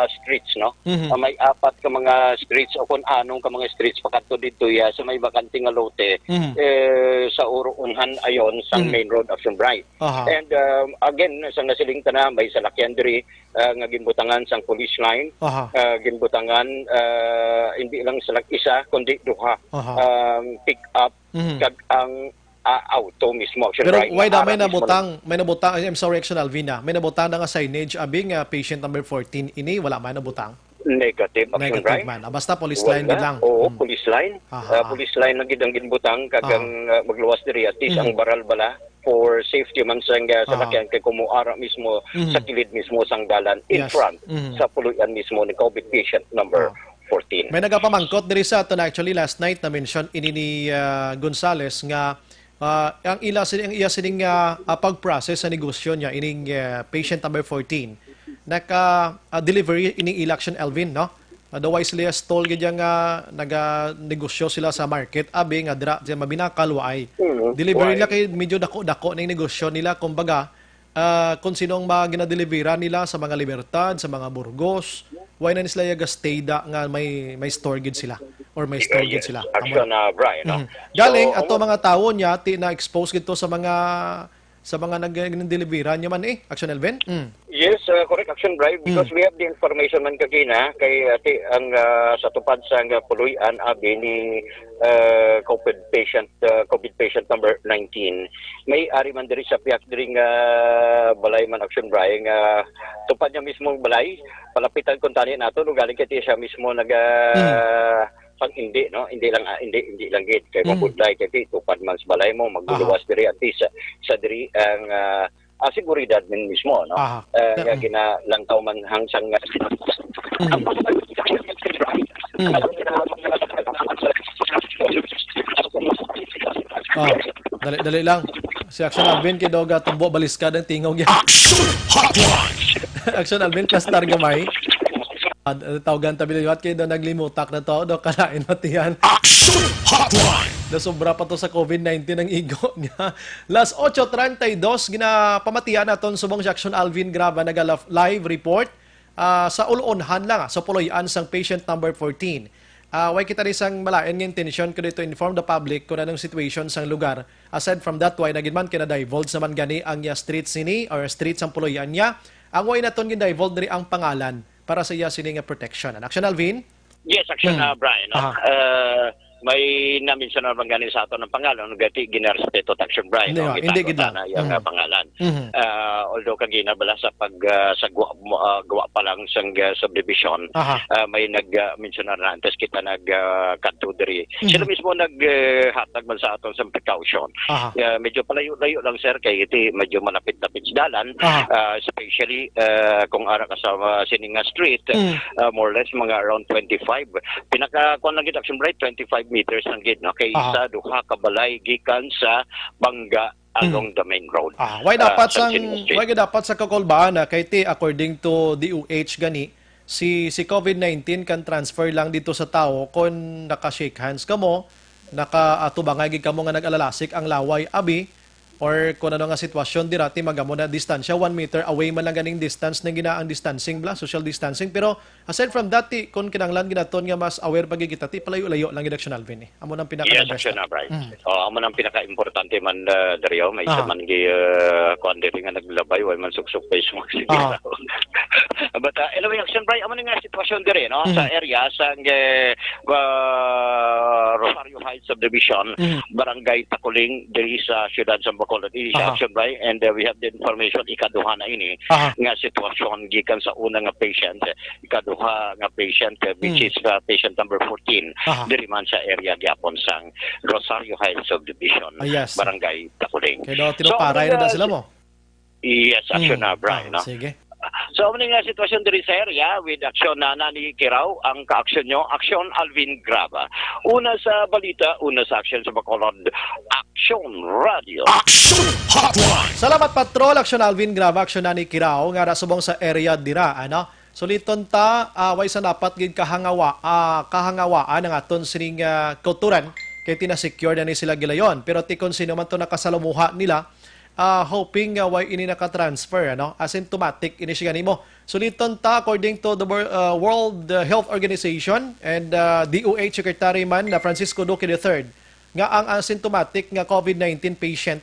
streets, no? Mm. Ah, may apat ka mga streets o kung anong ka mga streets pakadto didto ya sa may bakante nga lote, Mm. eh, sa uruunhan ayon sang Mm. main road, Action Bri. Aha. And, um, again, sa nasiling ta na, may salakyan diri, ah, nga ginbutangan sang police line. Aha. Ah, ginbutangan, ah, hindi lang sa isa, kundi duha. Aha. Um, pick up Mhm. kag ang, ah, auto mismo, Action Pero Bri, why nga da may ara mismo nabutang, may nabutang, I'm sorry, Action Alvin, ah. May nabutang na nga signage, abi nga patient number fourteen ini, wala may nabutang? Negative, Action Negative Bri. man. Ah, basta police Wala. line gid lang. Oo, Hmm. police line. Aha. Ah, police line na gid ang ginbutang kag Aha. ang, ah, magluwas diri, at least Mhm. ang baral bala for safety man sang, ah, Aha. salakyan kay kumuara mismo Mhm. sa kilid mismo sang dalan in Yes. front Mhm. sa puloy-an mismo ni covid patient number Ah. fourteen. May nagapamangkot diri sa aton, actually, last night na-mention ini ni, ah, Gonzales nga, ah, ang ila sini, ang iya sining, ah, ah, pag-process sa negosyo niya ining, ah, patient number fourteen. Naka, ah, delivery ining ila, Action Alvin, no? Otherwise, sila stall gid yang, ah, naga-negosyo sila sa market. Abi nga dira sa Mabinakal, waay. Mm, Delivery waay. nila kay medyo dako-dako na yung negosyo nila. Kumbaga, ah, kung sino ang mga ginadelivera nila sa mga Libertad, sa mga Burgos, why na sila yaga stay da nga may, may store gid sila or may store gid Yes, sila? Action, Amo. ah, Brian, no? Mhm. Galing, So, ato ang mga tawo niya, ti na-expose gid to sa mga, sa mga nag-, nagdelivera niya man eh, Action Alvin? Mm. Yes, uh, correct, Action Brian, because Mm. we have the information man kagina kay, uh, ti-, ang, uh, sa tupad sa nga puloy-an abi ni, uh, covid patient, uh, covid patient number nineteen. May ari man diri sa piyak diri nga balay man, Action Brian, nga tupad niya mismo ang balay, palapitan kung tani nato, no, galing kay siya mismo naga Mm. pang hindi, no? Hindi lang, ah, hindi, hindi lang gid kay Mm. mabudlay kay ti tupad man sa balay mo, magluluwas Aha. diri at least sa, sa diri ang, ah, ah, seguridad man mismo, no? Aha. Ah, nga Mm. ginalantaw man hang sang Mm. Mm. Oh, dali, dali lang. Si Action Alvin kay daw gatumbo baliskad ang tingog niya. Action Hotline! Action Alvin, plastar gamay. Ah, tawgan ta biliwat kay daw naglimutak na to, daw kalain matiyan. Action Hotline! Daw sobra pa to sa COVID nineteen ang igo niya. Las ocho treinta y dos, ginapamatian naton subong si Action Alvin Graba naga live report. Ah, sa ulonhan lang, ah, sa puloy-an sang patient number fourteen. Ah, way kita ni sang malain nga intensyon kundi to inform the public kung anong situation sang lugar. Aside from that, way na gid man kay na-divulge naman gani ang iya street sini or street sang puloy-an niya. Ang way naton gin-divulge diri ang pangalan para sa iya sini nga protection. An Action Alvin? Yes, Action, Hmm. ah, Brian, no? Aha. Ah, may na-mention naman gani sa aton ang pangalan, gati ginarespeto ta, Action Brian, Hindi, no? ah, Kita hindi ko gid lang. sana iyang, Hmm. ah, pangalan. Mhm. Ah, although kagina bala sa pag, ah, sa gwa, mo- ah, gwa pa lang sang, ah, subdivision, Aha. ah, may nag, ah, mention na antes kita nag, ah, kadto diri. Mhm. Sila mismo nag, ah, hatag man sa aton sa precaution. Aha. Ah, medyo palayo-layo lang, sir, kay iti medyo malapit-lapit sa dalan, Aha. ah, especially, ah, kung ara ka sa, ah, sining nga street, Mm. ah, more or less mga around twenty-five. Pinaka, kuwan lang gid, Action Brian, twenty-five meters lang gid, no? Kay Aha. sa duha ka balay gikan sa bangga along the main road. Ah, why Ah, dapat sa sang, Sining Street. Why dapat sa Kakulbaan na kay ti, according to D O H gani, si, si COVID nineteen can transfer lang dito sa tao kung naka-shake hands kamo, naka-, ah, tubangay gid kamo nga nag-alalasik ang laway, abi, or kung ano nga sitwasyon dira, ti magamo na distansya, one meter away man lang ganing distance na gina ang distancing bla, social distancing. Pero aside from that, ti, kung kinahanglan ginaton nga mas aware pa gid kita, ti palayo-layo lang gid, Action Alvin, eh. Amo nang Yes, pinaka-the best Action na. Alvin. Mm. Oh, amo nang pinaka-importante man, uh, Dario. May isa Ah. man gi, uh, kuwan diri nga naglabay, way man suksok pa yung mga Ah. siguro. But, uh, anyway, Action Brian, amo na nga sitwasyon diri, no? Sa Mhm. area, sa, uh, uh, Rosario Heights Subdivision, Mhm. Barangay Taculing, diri sa siyudad sa Bacolod. Diri sa Aha. Action Brian, and, uh, we have the information, ikaduha na ini, Aha. nga sitwasyon gikan sa una nga patient, ikaduha nga patient, uh, which Mm. is, uh, patient number fourteen. Aha. Diri man sa area gyapon sang Rosario Heights Subdivision, Ah, yes. Barangay Taculing. Kaya daw, So, tinuparay na ano na nga sila si-, mo? Yes, Action Mm. na, Brian, Ah, no? sige. So, ano nga sitwasyon diri sa area with Action Nanay Kiraw, ang ka-action nyo, Action Alvin Graba. Una sa balita, una sa action sa Bacolod, Action Radio. Action Hotline! Salamat, Patrol. Action Alvin Graba, Action Nanay Kiraw, nga ra subong sa area dira, ano? Suliton ta, ah, way sa dapat gid kahangawa-, ah, kahangawaan ang aton sining, ah, kauturan, kay ti na-secure na ni sila gilayon. Pero ti kon sino man to nakasalumuha nila, ah, hoping nga way ini naka-transfer, ano? Asymptomatic ini siya nimo. Suliton ta, according to the Wor-, ah, World, ah, Health Organization and, ah, D O H Secretary man na Francisco Duque the third, nga ang asymptomatic nga COVID nineteen patient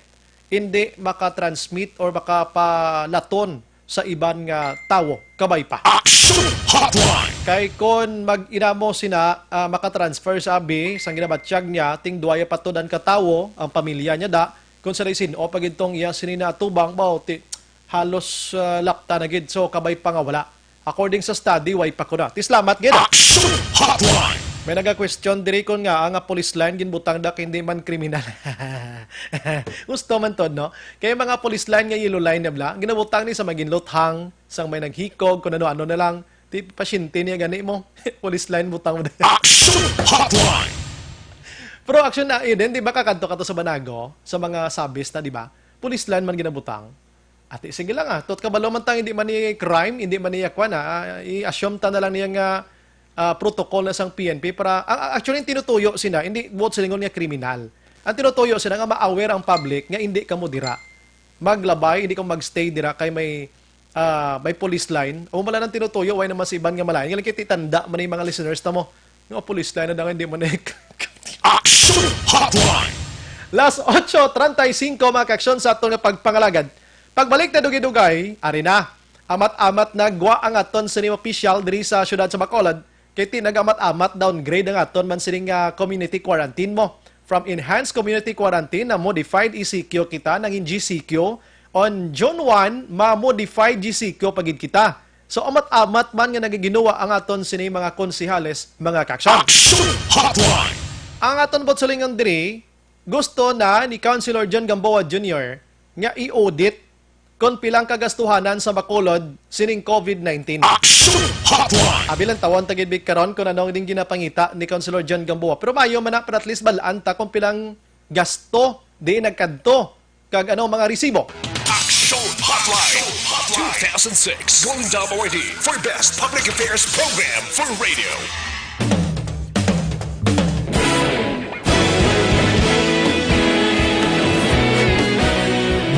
hindi maka-transmit or makapalaton sa iban nga tawo, kabay pa. Action Hotline! Kay kon mag-inamo sina, ah, maka-transfer sa abi, sang ginabatyag niya, ting duwaya pa to dan ka tawo, ang pamilya niya da, kon sa sin-o pa gid tong iya sini natubang, baw, ti, halos, ah, lapta na gid. So, kabay pa nga wala. According sa study, way pa ko na. Ti salamat gid. Action Hotline! May naga-question diri kon nga ang police line ginbutang da kay hindi man kriminal. Gusto man to, no? Kay mga police line nga yellow line na bla, ginabutang ni sa magin luthang, sang may naghikog, kung ano-ano na lang. Ti pasyente niya gani mo. Police line butang mo. Action Hotline! Pero action na, yun din, di ba kakadto ka to sa Banago, sa mga sabis na, di ba? Police line man ginabutang. Ati, sige lang ah. Tot kabalo man tang hindi man ni crime, hindi man niya kwan ah. Ah, i-assume ta na lang niya nga, ah, protocol na sang P N P para, ah, ah, actually, ang tinutuyo sina, hindi buot silingon nga kriminal. Ang tinutuyo sina nga ma-aware ang public nga hindi kamo dira. Maglabay, hindi kamo magstay dira kay may, ah, may police line. O, wala nang tinutuyo, way naman sa iban nga malain. Nga lang kay titanda man yung mga listeners ta mo. Nga police line na daw, hindi man na Action Hotline! Las ocho treinta y cinco, mga kaaksyon, sa aton nga pagpangalagad. Pagbalik na dugay-dugay, ari na. Amat-amat na gwa ang aton sining opisyal diri sa siyudad sa Bacolod, kay ti nag-amat-amat downgrade ang aton man sining, ah, community quarantine mo. From enhanced community quarantine na modified E C Q kita, nangin G C Q. On June one, ma-modified G C Q pa gid kita. So, amat-amat man nga nagaginuwa ang aton sining mga konsehales, mga kaaksyon. Action Hotline! Ang aton butsulingon diri, gusto na ni Councilor John Gamboa Junior nga i-audit kon pilang kagastuhanan sa Bacolod sining COVID nineteen. Action Hotline! Abi lang tawon ta gid big karon kung ano ding ginapangita ni Councilor John Gamboa. Pero maayo man na, pero at least bal-an ta kung pilang gasto di nagkadto kag ano mga resibo. Action Hotline two thousand six Golden Dome Awardee for Best Public Affairs Program for Radio.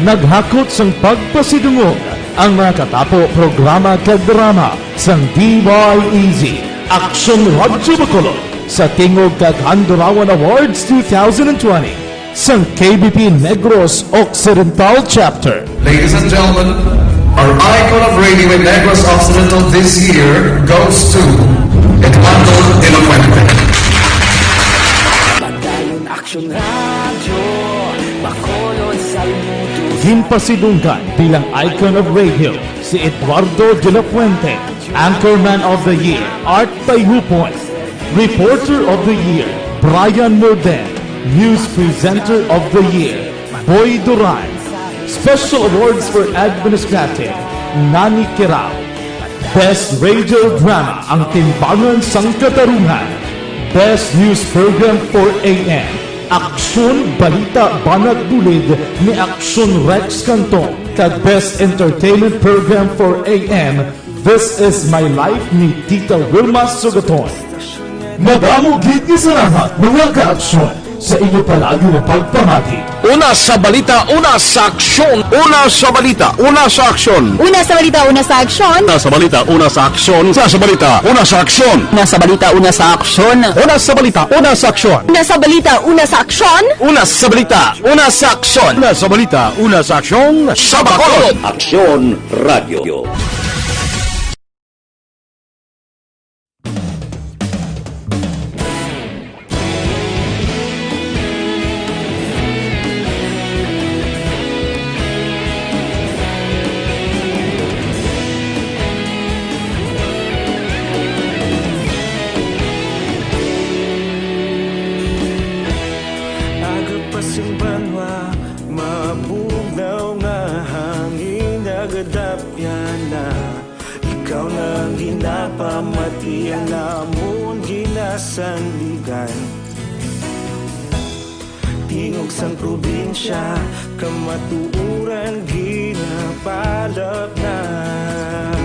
Naghakot sang pagpasidungog ang mga katapo programa kag drama sang D Y E Z Action Radyo Bacolod sa tingog kag Handurawan Awards two thousand twenty sang K B P Negros Occidental Chapter. Ladies and gentlemen, our icon of radio in Negros Occidental this year goes to Eduardo de la Fuente. Padayon Action Radio, Bacolod, saludo. Ginpasidunggan bilang icon of radio si Eduardo de la Fuente, Anchorman of the Year, Art Tayhupon, Reporter of the Year, Brian Morden, News Presenter of the Year, Boy Duran, Special Awards for Administrative, Nani Kirao, Best Radio Drama, Ang Timbangan sang Katarungan, Best News Program for A M, Aksyon Balita Banat Bulid ni Aksyon Rex Cantong, kag Best Entertainment Program for A M, This Is My Life ni Tita Wilma Sugaton. Madamo gid nga salamat, mga ka-aksyon, sa inyo palagi nga pagpamati. Una sa balita, una sa aksyon. Una sa balita, una sa aksyon. Una sa balita, una sa aksyon. Una sa balita, una sa aksyon. Una sa balita, una sa aksyon. Una sa balita, una sa aksyon. Una sa balita, una sa aksyon. Una sa balita, una sa aksyon. Una sa balita, una sa aksyon. Una sa balita, una sa aksyon. Sa Bacolod. Aksyon Radio. Aga pa sing banwa, mabugnaw nga hangin, nagadapyan na. Ikaw na ang ginapamati, ang amon ginasandigan. Tingog sang probinsya, kamatuoran ginapalapnag.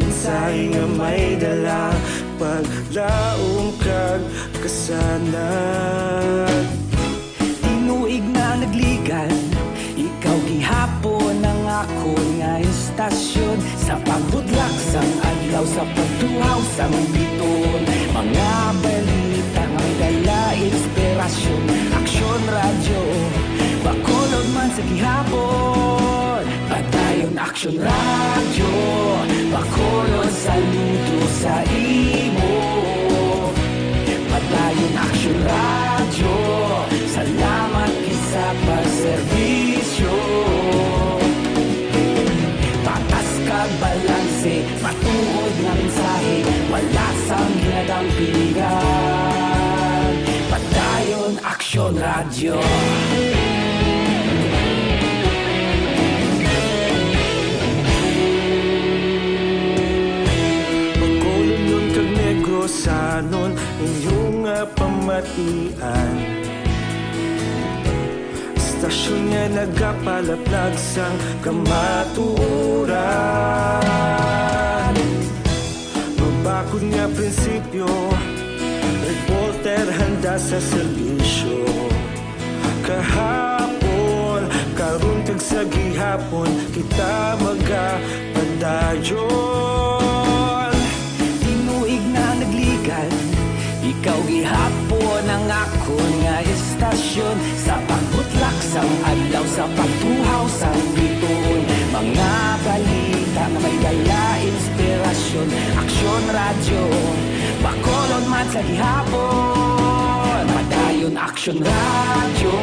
Mensahe nga may dala, paglaom kag kasanag. Tinuig na nagligan, ikaw gihapon ang akon nga istasyon. Sa pagbudlak sang adlaw, sa pagtuhaw sang bituon, mga balita nga may dala inspirasyon. Aksyon Radyo, Bacolod man sa gihapon. Padayon Aksyon Radyo, Bacolod, saludo sa imo. Padayon Aksyon Radyo, salamat gid sa pagserbisyo. Patas kag balanse, matuod nga mensahe, wala sang ginadampingan. Padayon Aksyon Radyo. Bacolodnon kag Negrosanon, inyo nga pamatian. Istasyon nga nagapalapnag sang kamatuoran. Mabakod nga prinsipyo, reporter handa sa serbisyo. Kahapon, karon, kag sa gihapon, kita magapadayon. Tinuig na nagligan, ikaw gihapon ang akon nga istasyon. Sa pagbutlak sang adlaw, sa pagtuhaw sang bituon, mga balita nga may dala inspirasyon. Aksyon Radyo, Bacolod man sa gihapon. Padayon Aksyon Radyo,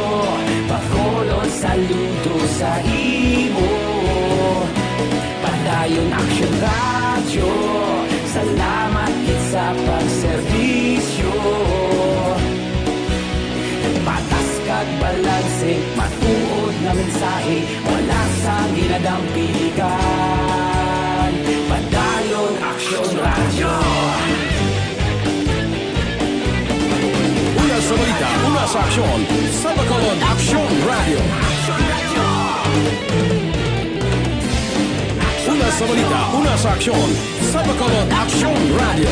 Bacolod, saludo sa imo. Padayon Aksyon Radyo, salamat gid sa pagserbisyo. Patas kag balanse, matuod nga mensahe, wala sang ginadampingan. Padayon Aksyon Radyo. Una sa balita, una sa aksyon, sa Bacolod Aksyon Radyo. Balita, una sa aksyon, sa Bacolod Aksyon Radio.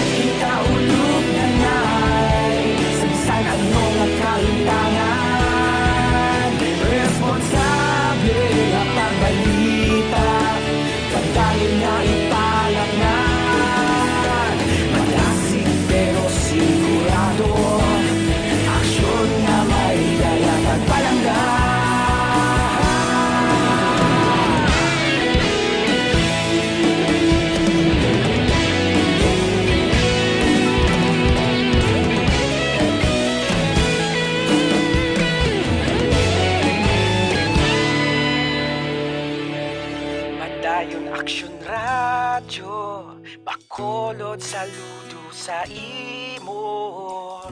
Padayon Aksyon Radyo, Bacolod, saludo sa imo.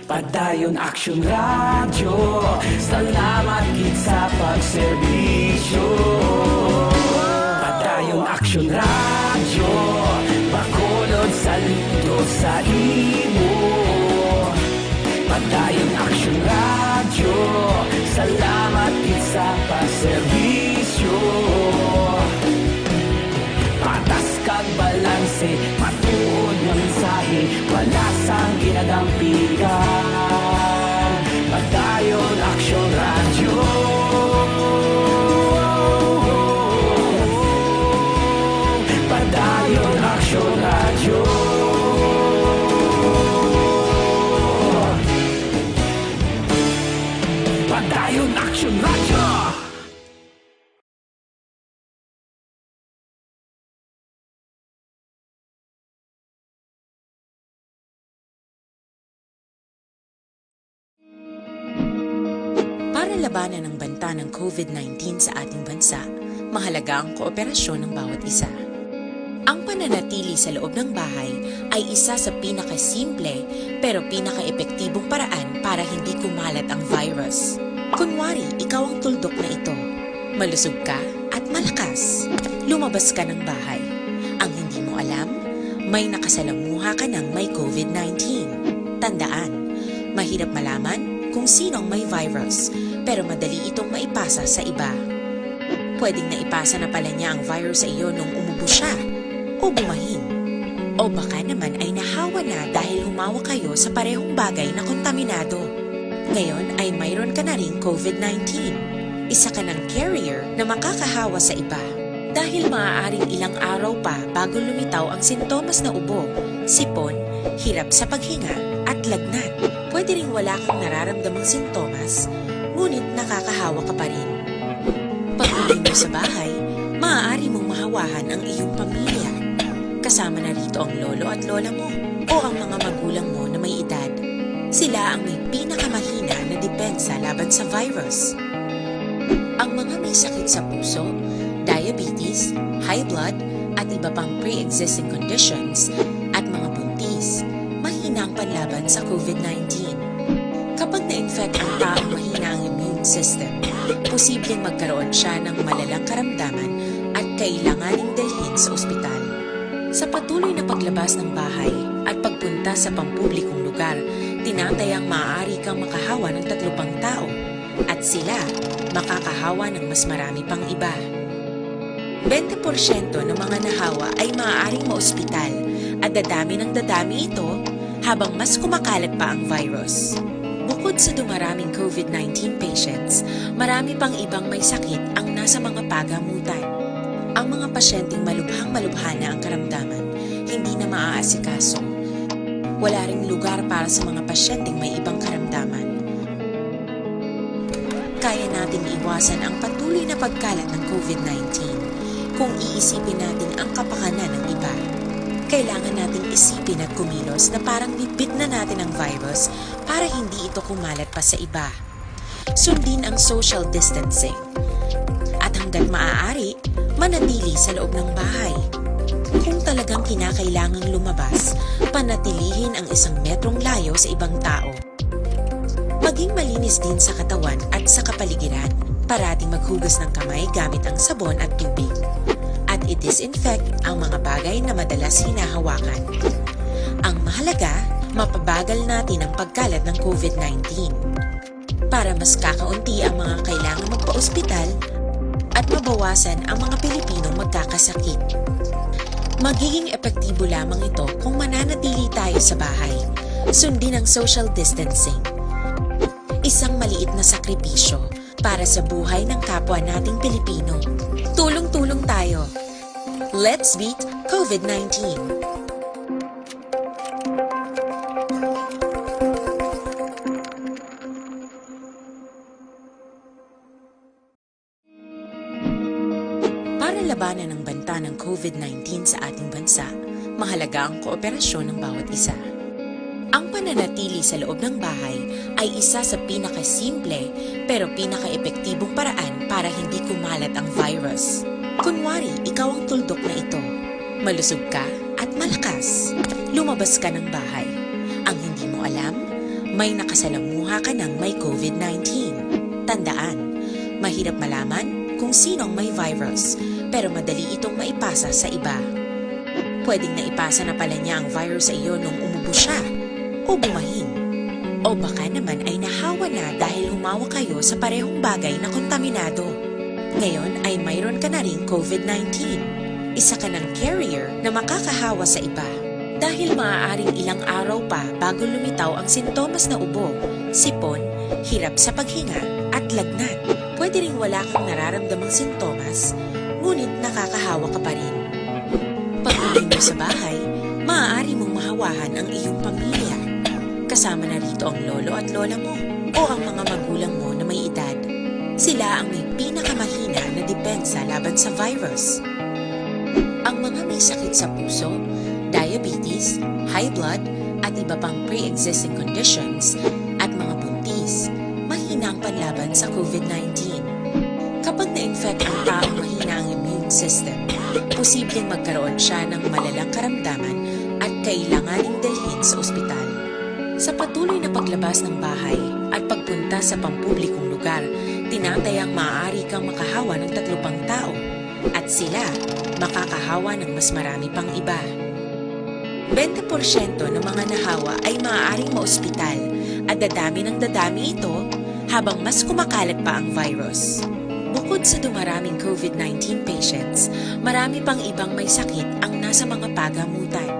Padayon Aksyon Radyo, salamat gid sa pagserbisyo. Padayon Aksyon Radyo, Bacolod, saludo sa imo. Padayon Aksyon Radyo, salamat gid sa pagserbisyo. Patas kag balanse, matuod nga mensahe, wala sang ginadampigan. Padayon Aksyon Radyo. Padayon Aksyon Radyo. Padayon Aksyon Radyo. Para labanan ang banta ng COVID nineteen sa ating bansa, mahalaga ang kooperasyon ng bawat isa. Ang pananatili sa loob ng bahay ay isa sa pinakasimple pero pinakaepektibong paraan para hindi kumalat ang virus. Kunwari, ikaw ang tuldok na ito. Malusog ka at malakas. Lumabas ka ng bahay. Ang hindi mo alam, may nakasalamuha ka ng may COVID nineteen. Tandaan, mahirap malaman kung sino ang may virus, pero madali itong maipasa sa iba. Pwedeng naipasa na pala niya ang virus sa iyo nung umubo siya o bumahin. O baka naman ay nahawa na dahil humawak kayo sa parehong bagay na kontaminado. Ngayon ay mayroon ka na ring COVID nineteen. Isa ka ng carrier na makakahawa sa iba. Dahil maaaring ilang araw pa bago lumitaw ang sintomas na ubo, sipon, hirap sa paghinga, at lagnat. Pwede ring wala kang nararamdamang sintomas, ngunit nakakahawa ka pa rin. Pag-uwi mo sa bahay, maaari mong mahawahan ang iyong pamilya. Kasama na rito ang lolo at lola mo o ang mga magulang mo na may edad. Sila ang may pinakamahina na depensa laban sa virus. Ang mga may sakit sa puso, diabetes, high blood, at iba pang pre-existing conditions, at mga buntis, mahina ang panlaban sa COVID nineteen. Kapag na-infect ang taong mahina ang immune system, posibleng magkaroon siya ng malalang karamdaman at kailanganing dalhin sa ospital. Sa patuloy na paglabas ng bahay at pagpunta sa pampublikong lugar, tinatayang maaari kang makahawa ng tatlo pang tao, at sila makakahawa ng mas marami pang iba. Bente porsyento ng mga nahawa ay maaaring maospital, at dadami ng dadami ito habang mas kumakalat pa ang virus. Bukod sa dumaraming COVID nineteen patients, marami pang ibang may sakit ang nasa mga pagamutan. Ang mga pasyenteng malubhang-malubha na ang karamdaman, hindi na maaasikaso. Wala ring lugar para sa mga pasyenteng may ibang karamdaman. Kaya nating iwasan ang patuloy na pagkalat ng COVID nineteen kung iisipin natin ang kapakanan ng iba. Kailangan nating isipin at kumilos na parang bitbit na natin ang virus para hindi ito kumalat pa sa iba. Sundin ang social distancing. At hanggat maaari, manatili sa loob ng bahay. Kung talagang kinakailangang lumabas, panatilihin ang isang metrong layo sa ibang tao. Maging malinis din sa katawan at sa kapaligiran. Parating maghugas ng kamay gamit ang sabon at tubig. At i-disinfect ang mga bagay na madalas hinahawakan. Ang mahalaga, mapabagal natin ang pagkalat ng COVID nineteen. Para mas kakaunti ang mga kailangan magpa-ospital, at mabawasan ang mga Pilipinong magkakasakit. Magiging epektibo lamang ito kung mananatili tayo sa bahay. Sundin ang social distancing. Isang maliit na sakripisyo para sa buhay ng kapwa nating Pilipino. Tulong-tulong tayo. Let's beat COVID nineteen. Para labanan ang banta ng COVID nineteen sa ating bansa, mahalaga ang kooperasyon ng bawat isa. Ang pananatili sa loob ng bahay ay isa sa pinakasimple pero pinakaepektibong paraan para hindi kumalat ang virus. Kunwari, ikaw ang tuldok na ito. Malusog ka at malakas. Lumabas ka ng bahay. Ang hindi mo alam, may nakasalamuha ka ng may COVID nineteen. Tandaan, mahirap malaman kung sino ang may virus, pero madali itong maipasa sa iba. Pwedeng naipasa na pala niya ang virus sa iyo nung umubo siya, o bumahin, o baka naman ay nahawa na dahil humawak kayo sa parehong bagay na kontaminado. Ngayon ay mayroon ka na ring COVID nineteen. Isa ka ng carrier na makakahawa sa iba. Dahil maaaring ilang araw pa bago lumitaw ang sintomas na ubo, sipon, hirap sa paghinga, at lagnat. Pwede ring wala kang nararamdamang sintomas, ngunit nakakahawa ka pa rin. Pag-uwi mo sa bahay, maaari mong mahawahan ang iyong pamilya. Kasama na rito ang lolo at lola mo o ang mga magulang mo na may edad. Sila ang may pinakamahina na depensa laban sa virus. Ang mga may sakit sa puso, diabetes, high blood, at iba pang pre-existing conditions, at mga buntis, mahina ang panlaban sa COVID nineteen. Kapag na-infect ang taong mahina ang immune system, posibleng magkaroon siya ng malalang karamdaman at kailanganing dalhin sa ospital. Sa patuloy na paglabas ng bahay at pagpunta sa pampublikong lugar, tinatayang maaari kang makahawa ng tatlo pang tao at sila makakahawa ng mas marami pang iba. Bente porsyento ng mga nahawa ay maaaring maospital at dadami ng dadami ito habang mas kumakalat pa ang virus. Bukod sa dumaraming COVID nineteen patients, marami pang ibang may sakit ang nasa mga pagamutan.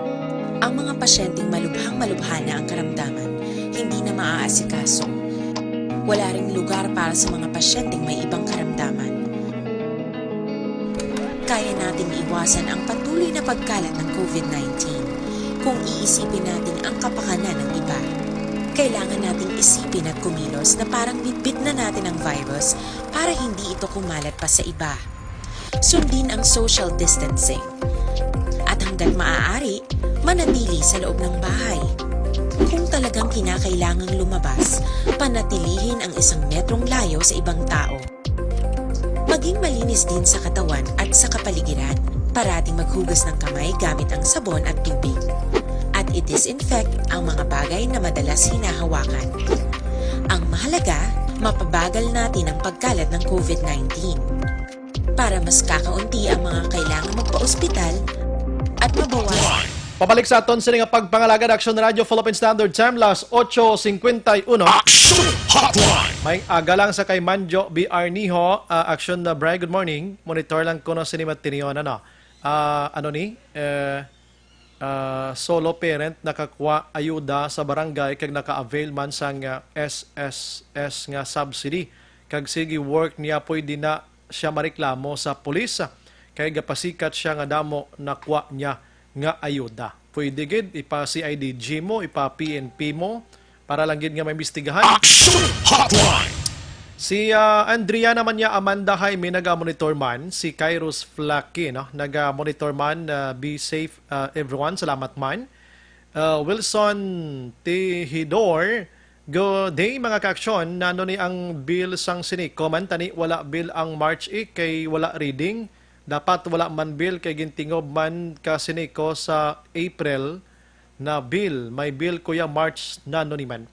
Ang mga pasyenteng malubhang-malubha na ang karamdaman, hindi na maaasikaso. Wala ring lugar para sa mga pasyenteng may ibang karamdaman. Kaya nating iwasan ang patuloy na pagkalat ng COVID nineteen kung iisipin natin ang kapakanan ng iba. Kailangan nating isipin at kumilos na parang bitbit na natin ang virus para hindi ito kumalat pa sa iba. Sundin ang social distancing. At hanggat maaari, manatili sa loob ng bahay. Kung talagang kinakailangang lumabas, panatilihin ang isang metrong layo sa ibang tao. Maging malinis din sa katawan at sa kapaligiran. Parating maghugas ng kamay gamit ang sabon at tubig. At i-disinfect ang mga bagay na madalas hinahawakan. Ang mahalaga, mapabagal natin ang pagkalat ng COVID nineteen. Para mas kakaunti ang mga kailangan magpa-ospital at mabawasan. Pabalik sa aton sini nga pagpangalagad, Action Radio Philippine Standard Time, las ocho cincuenta y uno. Action Hotline. May aga lang sa kay Manjo B R Niho, ah, Action na Bray, good morning. Monitor lang kuno sini matinyo, ano? Ah, ano ni? Eh, ah, solo parent nakakwa ayuda sa barangay kag naka-avail man sang, ah, S S S nga subsidy. Kag sige work niya, pwede na siya mareklamo sa pulis, ah, kay gapasikat siya nga damo nakwa niya nga ayuda. Pwede gid ipa C I D G mo, ipa P N P mo, para lang gid nga maimbestigahan. Action Hotline. Si, ah, Andrea naman niya, Amanda Jaime, naga-monitor man. Si Kairos Flaky, no? Naga-monitor man. Ah, be safe, ah, everyone. Salamat man. Ah, Wilson Tihidor, good day, mga ka-aksyon. Nano ni ang bill sang Sineco man? Tani wala bill ang March eight kay wala reading. Dapat wala man bill kay gintingob man ka Sineco sa April na bill. May bill, kuya, March na no ni man.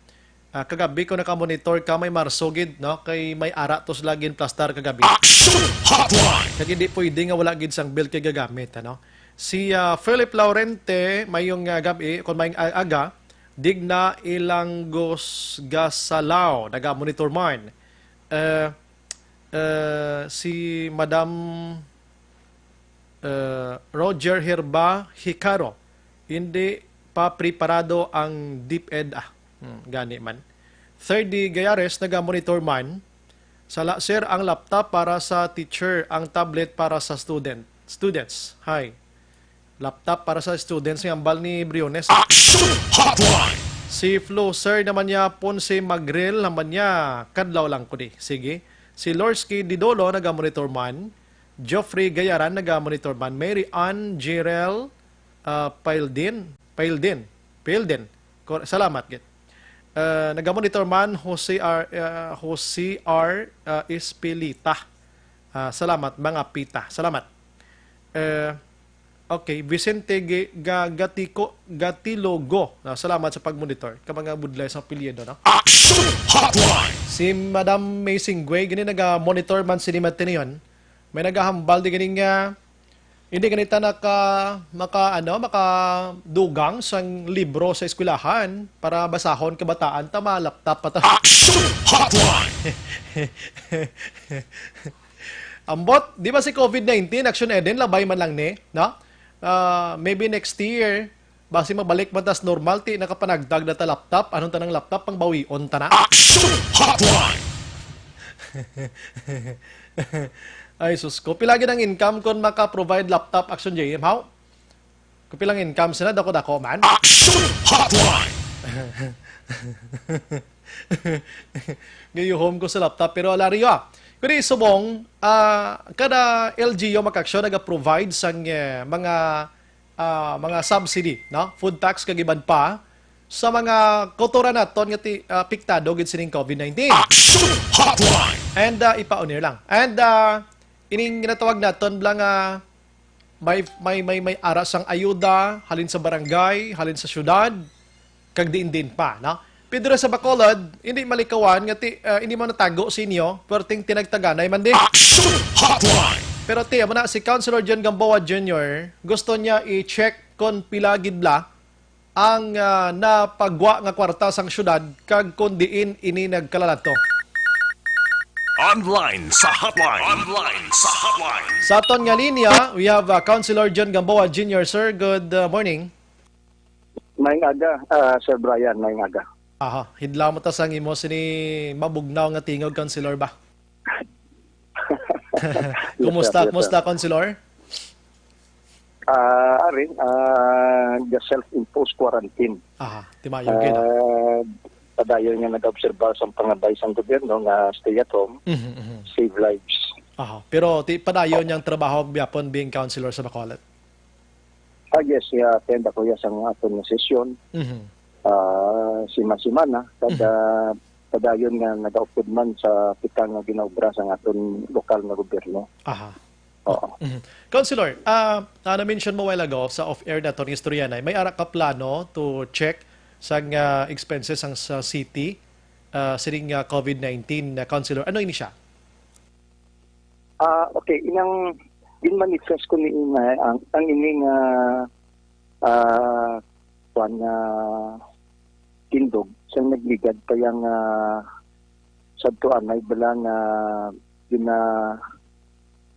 Ah, kagabi ko nakamonitor ka, may Marso gid, no? Kay may ara to sila ginplastar kagabi. Action Hotline! Kag hindi pwede nga wala gid sang bill kay gagamit, ano? Si, ah, Philip Laurente, mayong, ah, gab-i, kung may, ah, aga, Digna Ilangos Gasalao, naga-monitor man. Eh, Uh, si Madam uh, Roger Herba Hicaro, hindi pa preparado ang DepEd. Ah, hmm, gani man. Third D Gayares, naga-monitor man. Sala, sir, ang laptop para sa teacher, ang tablet para sa student. Students. Hi. Laptop para sa students nga ambal ni Briones. Action Hotline! Si Flo, sir, naman niya pon si Magril, naman niya, kadlaw lang ko di. Sige. Si Lorsky Didolo, naga-monitor man. Geoffrey Gayaran, naga-monitor man. Mary Ann Jirel, ah, Paildin. Paildin. Paildin. Kor-, salamat, gid. Ah, naga-monitor man, Jose R, ah, Jose R, ah, Espilita. Ah, salamat, mga pita. Salamat. Eh, okay, Vicente G-, Ga-, Gatico, Gatilogo. Ah, salamat sa pag-monitor. Ka mga budlay sa apelyido, no? Action Hotline! Si Madam May Singway, gini naga-monitor man sini matiniyon. May nagahambal di gini nga, hindi gani ta naka, maka, ano, makadugang sang libro sa eskwelahan para basahon kabataan ta, ma-laptop pa ta. Action Hotline! Ambot, di ba si COVID nineteen, Action Eden, labay man lang ni, no? Ah, maybe next year, basi mabalik man tas normal, ti nakapanagtag na ta laptop, anong tanang laptop, pang bawion ta na? Action Hotline! Ay, sus ko. Pila gid ang income kon maka-provide laptop, Action J M? How? Kung pilang income sila, dako-dako man? Action Hotline! Gayuhom ko sa laptop, pero ala riyo, ah. Kuni subong, ah, kada L G U Mac Action naga-provide sang, eh, mga, ah, mga subsidy, no? Food tax kag iban pa sa mga kultura naton nga ti-, ah, apektado gid sining COVID nineteen. Action Hotline! And, ah, ipa-on air lang. And, ah, ining ginatawag naton bala nga may, may, may, may ara sang ayuda halin sa barangay, halin sa syudad, kag diin-diin pa, no? Pero sa Bacolod, hindi malikawan nga ti-, ah, hindi man natago sa inyo, perting tinagtaganay man di. Action Hotline! Pero ti, amo na, si Councilor John Gamboa Junior, gusto niya i-check kon pila gid bala ang, ah, napagwa nga kwarta sang syudad kag kon diin ini nagkalalato. Online sa hotline. Online sa hotline. Sa aton nga linya, we have, uh, Councilor John Gamboa Junior Sir, good, uh, morning. Maayong aga, ah, Sir Brian, maayong aga. Aha, hidlaw mo ta sang imo sini mabugnaw nga tingog, Councilor, ba? Yes, sir. Kumusta, yes, sir, kumusta, Councilor? Ah, ari, ah, the self-imposed quarantine. Aha, timayon kayo, no? Ah, padayon nga nag-obserba sa pangabay sang gobyerno nga stay at home, mhm, mhm, save lives. Aha, pero ti-, padayon niyang trabaho gihapon being councilor sa Bacolod? Ah, yes, yeah, attend ako ya sang aton nga sesyon. Mhm. Ah, sima-simana, kada, mhm, padayon nga nagaupod man sa kita nga ginaobra sang aton lokal nga gobyerno. Aha. Oo. Mhm. Councilor, ah, ah, na-mention mo while ago sa off-air naton nga istorya na, may ara ka plano to check sang, ah, expenses sang sa city, ah, sining, ah, COVID nineteen, ah, Councilor. Ano ini siya? Ah, okay. Inang ginmanifest ko ni nga ang, ang ining, ah, ah, kuwan nga tindog sa nagligad pa yang, ah, sadto anay bala nga gina,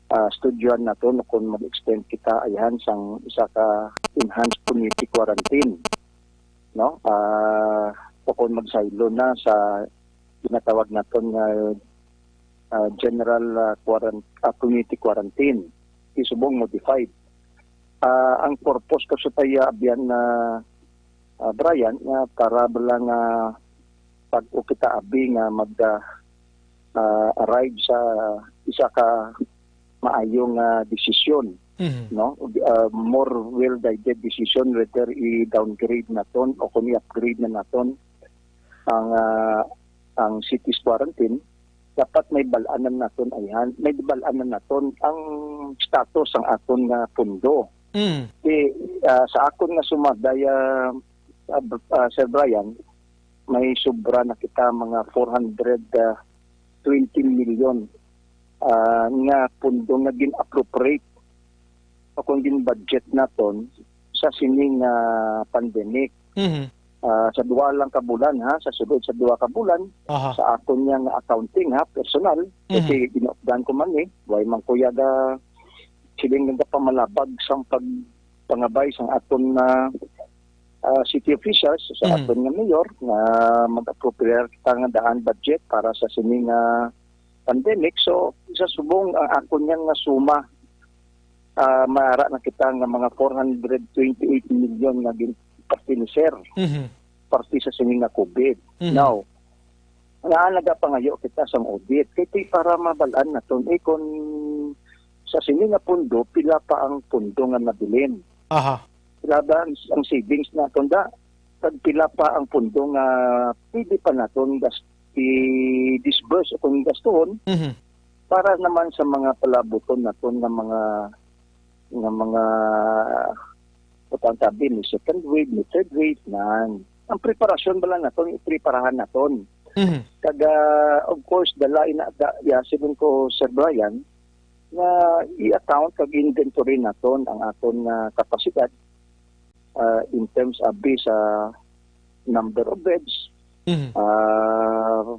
ah, studyohan nato no kung mag-extend kita ayhan sang isa ka enhanced community quarantine, no? Ah, o kung magsaylo na sa ginatawag naton nga, ah, general, ah, quaran-, ah, community quarantine, isubong modified. Ah, ang purpose ko sa taya abyan na, ah, Brian, nga para bala nga pag-o kita abi nga mag, ah, ah, arrive sa isa ka maayo nga desisyon, mhm, no? Ah, more well-guided decision whether i-downgrade naton o kung i-upgrade na naton ang, ah, ang city's quarantine, dapat may bal-anan naton ayhan, may bal-anan naton ang status sang aton nga pondo. Mm. Di, ah, sa akon nga sumagday, ah, ah, Br-, ah, Sir Brian, may sobra na kita mga four hundred twenty million, ah, nga pondo nga gin-appropriate o kung gin-budget naton sa sining, ah, pandemic. Mhm. ah, sa duha lang ka bulan, ha, sa sulod sa duha ka bulan, Aha. sa akon niya nga accounting, ha, personal, Mhm. kasi ginaupdan ko man ni, way man ko yaga siling nga pamalabag sang pagpangabay sang aton na, ah, city officials, sa Mhm. aton nga mayor, nga mag-appropriate ta nga daan budget para sa sini nga pandemic. So, sa subong, ang akon niya nga suma, ah, maara na kita nga mga four hundred twenty-eight million nga gin-, parte ni Sir, Mhm. parte sa sini nga COVID. Mhm. Now, nga nagapangayo kita sang audit, kay ti para mabalaan naton, eh, kung sa sini nga pondo, pila pa ang pondo nga nabilin. Aha. Pila ba ang, ang savings naton da? Kag pila pa ang pondo nga pwede pa naton gas-, i-disburse o kung gastuhon Mhm. para naman sa mga palabuton naton nga mga, nga mga, o ang sabi, may second wave, may third wave, nan. Ang preparasyon bala naton, ipreparahan naton. Mhm. Kag, ah, of course, dala ina, da, ya, siling ko, Sir Brian, nga i-account kag inventory naton ang aton nga kapasidad, ah, in terms of sa number of beds, Mhm. ah,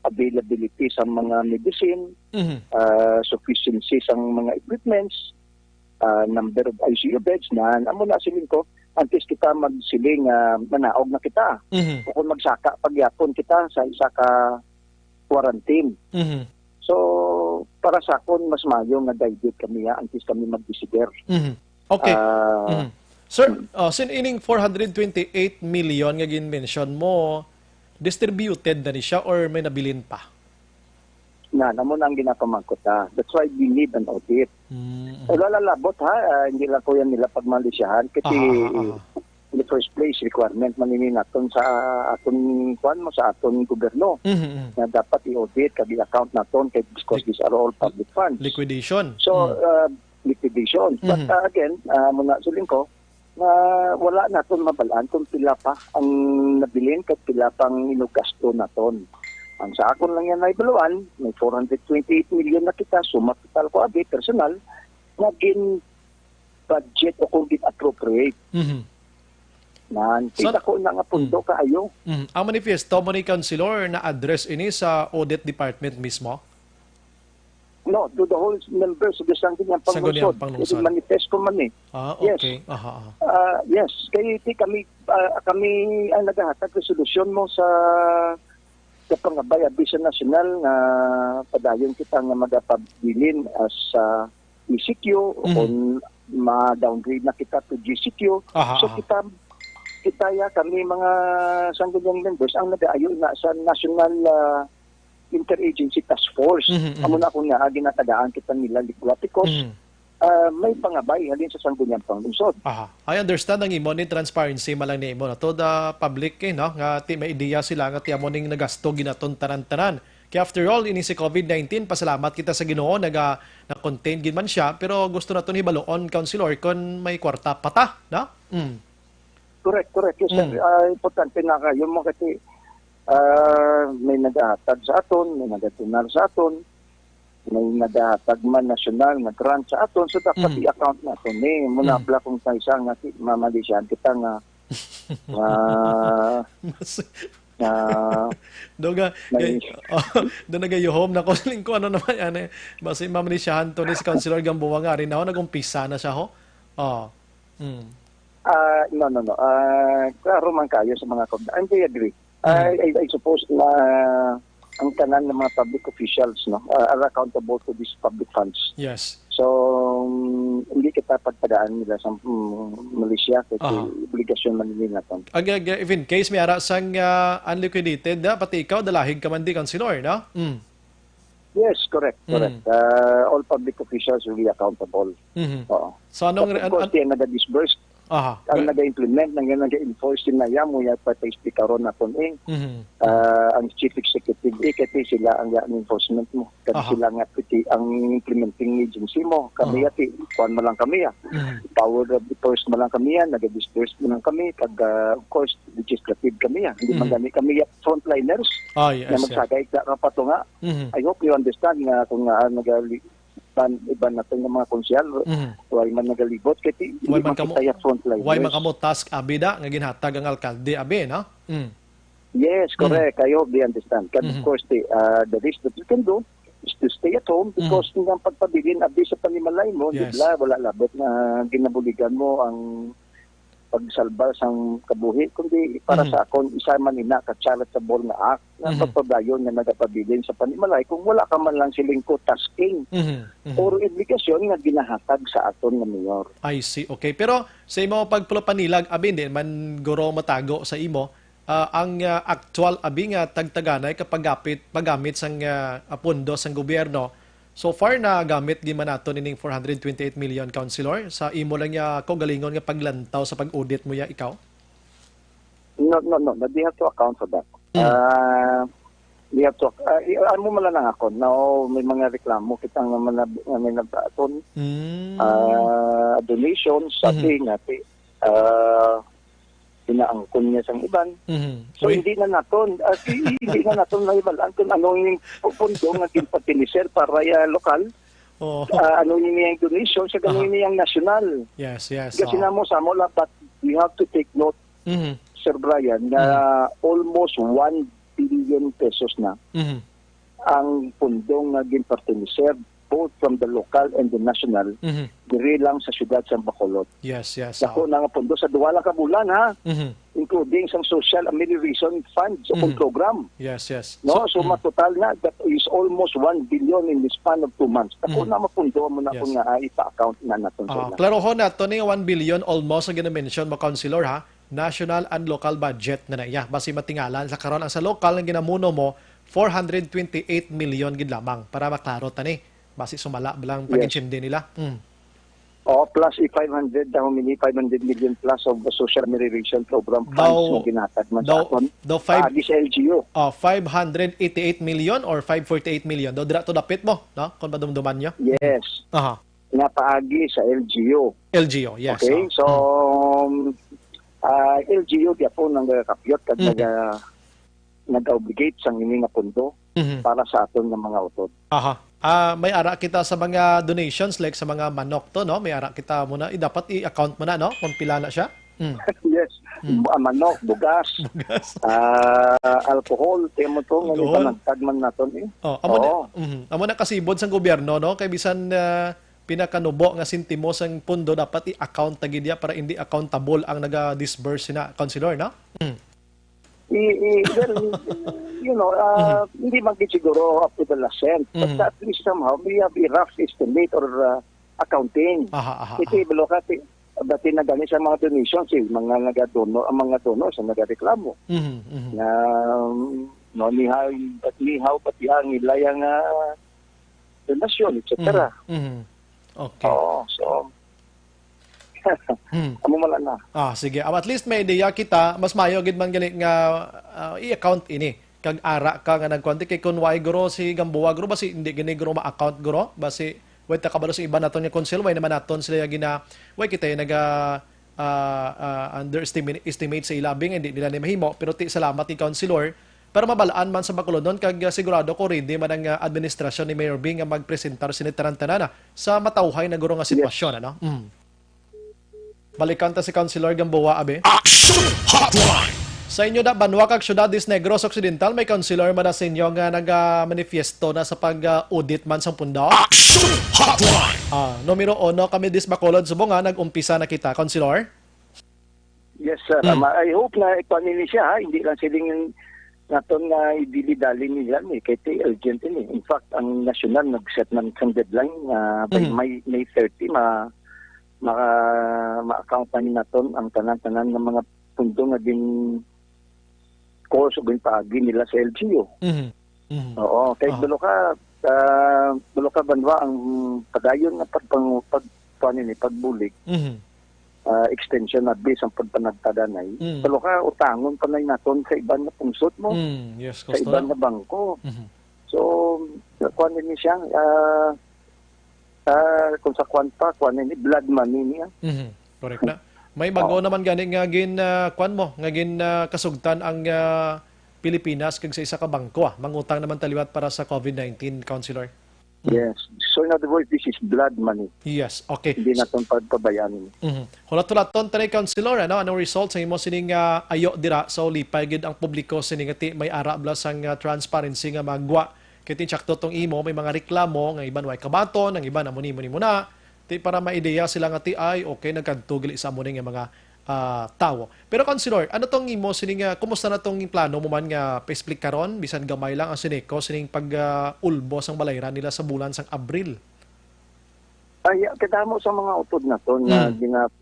availability sa mga medicine, Mhm. ah, sufficiency sang mga equipments, ah, number of I C U beds, na amo na siling ko, antes kita magsiling, ah, manaog na kita. Mhm. O kung magsaka pagyapon kita sa isa ka quarantine. Mhm. So, para sa akon, mas maayo nga guided kami, ha, antes kami mag-desider. Mhm. Okay. Ah, Mhm. Sir, mm. uh, sin ining four hundred twenty-eight million nga gin-mention mo, distributed na ni siya or may nabilin pa? Na, namo na ang ginapamangkot, ha. That's why we need an audit. Mm, mhm. Wala lang labot, ha. Ah, hindi lang ko yan nila pagmalisyahan. Kasi Aha, aha, aha. in the first place, requirement man ini naton sa aton, kuwan mo, sa aton gobyerno. Mhm, mhm. Na dapat i-audit kag i-account naton kay, because Liq-, these are all public funds. Liquidation. So, Mm. uh, liquidation. But, Mhm. uh, again, uh, muna siling ko, nga wala naton mabalaan kung pila pa ang nabilin kag pila pang inugasto naton. Ang sa akon lang yan nahibaluan, may four hundred twenty-eight million na kita, suma total ko abi, personal, nga gin-budget o kung gin-appropriate. Mhm. Nan, So, kita ko na nga pundo Mm. kaayo. Mhm. Ang manifesto mo ni Councilor na-address ini sa Audit Department mismo? No, to the whole members of the Sangguniang Sangguniang Panglungsod. Panglungsod. Kasi manifest ko man eh. Ah, Yes. okay. Aha, aha. Ah, yes. Kay ti kami, ah, kami ang nagahatag sa solusyon mo sa, sa pangabay abi sa nasyonal nga padayon kita nga magapabilin as, ah, E C Q o Mhm. kung ma-downgrade na kita to G C Q. Aha, So aha. kita, kita ya kami mga Sangguniang members ang nagaayo na sa national, ah, interagency task force. Mhm, mhm. Amo na kung nga ginatagaan kita nila ligwa because, Mhm. ah, may pangabay halin sa Sangguniang Panglungsod. Aha. I understand ang imo ni transparency man lang ni imo na to the public, eh, no? Nga ti may ideya sila nga ti amo ning nagasto ginaton tanan-tanan. Kaya after all, ini si COVID nineteen, pasalamat kita sa Ginoo, naga, na-contain gid man siya, pero gusto naton hibaluon, Councilor, kon may kwarta pa ta, no? Mm. Correct, correct. Yes, sir. Mm. Ah, importante na kayo mo kasi, ah, may nagahatag sa aton, may nagadonar sa aton, may nagahatag man nasyonal nga grant sa aton, so dapat Mm. i-account naton ni. Muna Mm. pala kung sa isa nga si, mamalisyahan kita nga, ah, Mas, nga do nga, may gay-, oh, do nagayuhom na ko siling ko, ano naman yan eh. Basi mamalisyahan to ni si Councilor Gamboa nga, rin ako, nag-umpisa na siya, ho? Oh. Mm. Ah, no, no, no. Ah, klaro man kayo sa mga kab-, and I agree. Mm. I, I, I suppose na ang tanan ng mga public officials, no, ah, are accountable to these public funds. Yes. So, um, hindi kita pagpadaan nila sa, mm, Malaysia kasi Aha. obligasyon man nila naton. Ag-, ag-, if in case may ara sang, ah, unliquidated, ah, pati ikaw, dalahig ka man di, Councilor, no? Mm. Yes, correct, Mm. correct. Uh, all public officials will be accountable. Mhm. Oo. So, anong But of re-, an-, course, an-, yan naga-disburse. Aha. Ang Ga- naga-implement, nang naga-enforce, din na yan, mo yan, pa, pa, speaker ron naton, eh. Mhm. Ah, ang chief executive, eh, kasi sila ang yan enforcement mo. Kasi Aha. sila nga, piti, ang implementing agency mo. Kami Aha. yati, kuwan mo lang kami, ah. Mhm. Power of the purse mo lang kami yan, naga-disburse mo lang kami. Pag, ah, of course, legislative kami, ah. Hindi man Mhm. gani kami, ah, frontliners. Ah, yes, Na yeah. magsagay ka, ka pa to nga. Mhm. I hope you understand nga kung nga, ah, nagali-, iban, iban natin nga mga konsehal, Mhm. way man nagalibot, kay ti-, Way hindi man man kamo, makita yung frontliners. way man kamo task, abi, da, nga ginhatag ang alkalde, abi, no? Mm. Yes, Mm. correct. I hope they understand. Kag, of Mhm. course, the, uh, the least that you can do is to stay at home Mhm. because nga pagpabilin, abi, sa panimalay mo, di Yes. ba, wala labot nga ginabuligan mo ang pagsalbar sang kabuhi, kundi para Mhm. sa akon, isa man ina ka charitable nga act nga Mhm. pagpadayon nga nagapabilin sa panimalay kung wala ka man lang siling ko tasking Mhm. Mhm. or obligasyon nga ginahatag sa aton nga mayor. I see. Okay. Pero sa imo pagpulapanilag, abi, hindi man guro matago sa imo, ah, ang, ah, aktual, abi, nga tagtaganay ka paggapit, paggamit sang, ah, ah, pondo sang gobyerno, so far, nagamit gid man nato nining four hundred twenty-eight million, Councilor, sa imo lang nga kaugalingon nga paglantaw sa pag-audit mo ya ikaw? No, no, no, no. They have to account for that. Mm. Ah, they have to, ah, i-, ano mo lang ang akon, no, may mga reklamo kita nga mga, nga may nagdaton, Mm. ah, donations, sabi Mhm. nga, ti-, ah, pinaangkon niya sang iban. Mhm. So, Uy. hindi na naton, ah, si-, hindi na naton naibalaan kung ano yung pundo nga ginpatinisir para ya lokal. Oo. Ah, ano yung iyang donation, sa ganun Aha. yung iyang national. Yes, yes, Kasi oo. na mo, sa mo lang, but you have to take note, Mhm. Sir Brian, na Mhm. almost one billion pesos na Mhm. ang pundo nga ginpartinisir, both from the local and the national, Mhm. diri lang sa siyudad sa Bacolod. Yes, yes, Dako oo. na nga pundo sa duwa lang ka bulan, ha? Mhm. Including sang social amelioration funds o Mhm. program. Yes, yes. No? So, So, mm. matotal na, that is almost one billion in the span of two months. Dako Mhm. na mapundo mo na Yes. kung nga, ah, ipa-account na naton sa Ah, ila. Klarohon nato ni one billion almost ang gina-mention mo, Councilor, ha? National and local budget na na iya. Basi matingalan sa karon ang sa local nga ginamuno mo, four hundred twenty-eight million gid lamang para maklaro ta ni. Basi sumala ba lang Yes. pag-intindi nila? Mm. Oh, plus i five hundred, how many? Five hundred million plus of the social amelioration program funds Daw, na ginhatag man daw, sa aton. daw five, Paagi sa L G U. Oh, five hundred eighty-eight million or five forty-eight million? Daw dira to dapit mo, no? Kung madumduman nyo? Yes. Aha. Nga paagi sa L G U. L G U, yes, Okay, oh. so, Mm. um, ah, L G U gyapon ang nagakapyot kag Mm. naga-, nag-obligate sang ini nga pondo Mhm. para sa aton nga mga utod. Aha. Ah, may ara kita sa mga donations, like sa mga manok to, no? May ara kita muna. Eh, dapat i-account mo na, no? Kung pila na siya. Mm. Yes. Mm. Bu-, ah, manok, bugas, Bugas. ah, alcohol, kaya mo to, nga Alcohol. ipanagtag man naton, eh. Oh, amo na, Oo. mhm. Amo na kasibod sang gobyerno, no? Kay bisan, ah, pinakanubo nga sentimo sang pondo dapat i-account ta gid ya para hindi accountable ang naga-disburse na, Councilor, no? Mm. I, i, well, you know, ah, Mhm. hindi man gid siguro up to the last cent, but Mhm. at least somehow we have a rough estimate or, ah, accounting. Aha, aha, Ito, aha. Ibalo ka, ti-, dati na gani sa mga donations, eh, mga nagadonor, ang mga donors ang nagareklamo. Mhm, mhm. Na, um, no, ni how, but ni how, but ya, ang ilaya nga donasyon, et cetera. Mhm, mhm. Okay. Oo, so, Hmm. Amo man lang na. Ah, sige. Ah, at least may idea kita, mas mayo gid man gani nga, ah, i-account ini. Kag ara ka nga nagkuan ti, kay kun way guro si Gamboa guro, basi hindi gini guro ma-account guro, basi way ta kabalo sa iban naton nga council, way naman naton sila gina, way kita naga, ah, ah, underestimate, estimate sa ila, bing, hindi nila ni mahimo, pero ti salamat ni councilor, para mabalaan man sa Bacolodnon, kag, ah, sigurado ko ready man ang, ah, administrasyon ni Mayor Bing nga magpresentar sini tanan-tanan, ah, sa matawhay na guro nga Yes. sitwasyon, ano? Mm. Balikan ta si Councilor Gamboa, abi. Action Hotline! Sa inyo na banwa kag syudad is Negros Occidental, may councilor man na sa inyo nga naga-manifiesto na sa pag-audit man sang pundo? Action Hotline! Ah, numero uno kami dis Bacolod, subong nga nag-umpisa na kita, councilor. Yes, sir. Hmm. Ama, I hope na ikuan nini siya, ha? Hindi lang siling naton nga idili-dali nila ni kay ti urgent ini. In fact, ang nasyonal nag-set man sang deadline nga by Mhm. May, May thirty, ma-, maka-, ma-account na ni naton ang tanan-tanan nga mga pundo nga gin-, course o ginpaagi nila sa L G U. Mhm. Mhm. Oo, kay Aha. Baloka, ah, Baloka Banwa ang padayon nga pag-, pag-, pag-, kuan ini, pagbulig. Mhm. Ah, extension na bis ang pagpanagtaganay. Mm. Pero ka, utangon pa na naton sa iban nga pungsod mo. Mm, yes, Sa councilor. Iban nga bangko. Mhm. So, kuan din siya, ah, ah, kung sa kuan pa, kuan ni blood money niya. Mhm. Correct na. May bago Oh. naman gani nga gin, ah, kuan mo, nga gin, ah, kasugtan ang, ah, Pilipinas kag sa isa ka bangko, ah. Mangutang naman taliwat para sa covid nineteen, councilor. Mm. Yes. So, in other words, this is blood money. Yes, okay. Hindi naton pagpabayaan. Mhm. Hulat-hulaton tani, Councilor, ano, anong result sa imo sining, ah, ayo dira? So, lipay gid ang publiko sini nga ti may ara bala sang, ah, transparency nga magwa. Kay ti insakto tong imo, may mga reklamo nga iban way kabaton, ang iban amo ni, amo ni muna. Ti para maideya sila nga ti ay, okay, nagkadto gali sa amo ni nga mga, ah, tawo. Pero, Councilor, ano tong imo sining, ah, kumusta na tong plano mo man nga pa-explicaron, bisan gamay lang ang Ceneco, sining pag, ah, ulbo sang balayran nila sa bulan sang Abril? Ay, kadamo sa mga utod naton nga Mm. gina-,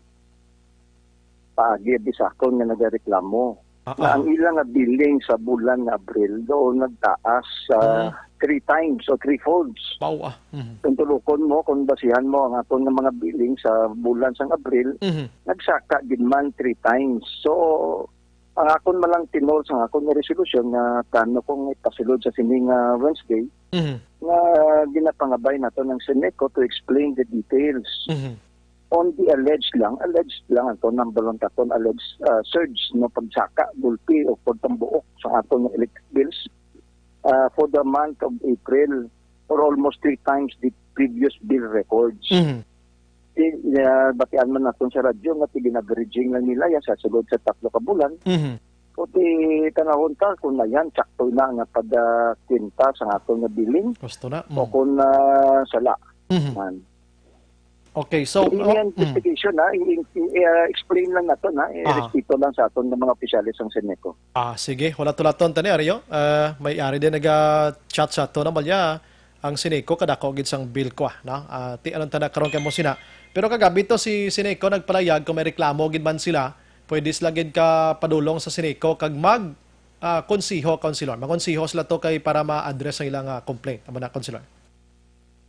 paagi bisakon nga nagareklamo Ah, na ah. ang ila nga billing sa bulan nga Abril doon nagtaas sa Mhm. three times o three folds. Wow, ah. Mhm. Kung tulukon mo, kung basihan mo ang aton nga mga billing sa bulan sang Abril, Mhm. nagsaka gid man three times. So, ang akon man lang tenor sa akon nga resolusyon nga plano kong ipasulod sa sining, ah, Wednesday, Mhm. nga ginapangabay nato ng Ceneco to explain the details Mhm. on the alleged lang, alleged lang ang to, number one katon, alleged, ah, surge, no, pagsaka, gulpi o pagtambuok sa aton nga electric bills, ah, for the month of April, or almost three times the previous bill records. Mhm. Ti, ah, batian man naton sa radyo nga tig-averaging lang nila ya sa sulod sa tatlo ka bulan. Mhm. O ti, tanawon ta kung na yan, sakto na nga pagkwenta sa aton nga billing. Gusto na. O Mm. kung, ah, sala Mhm. man. Okay, so, Hindi oh, yan mm. investigation, ha? I-, i-, i-, ah, explain lang nato, ha? Ah. Respeto lang sa aton nga mga opisyales ang Ceneco. Ah, sige. Hulat-hulaton tani, Ario. Ah, may ari din naga-chat sa ato na balya. Ang Ceneco, kadako gid sang bill ko, ah, no? Ah, ti, anong tana karon kay mo sina? Pero kagabi to si Ceneco nagpalayag kung may reklamo gid man sila, pwede sila gid ka padulong sa Ceneco kag mag, ah, konsiho, Councilor. Makonsiho sila to kay para ma-address ang ilang, ah, complaint. Amo na, Councilor.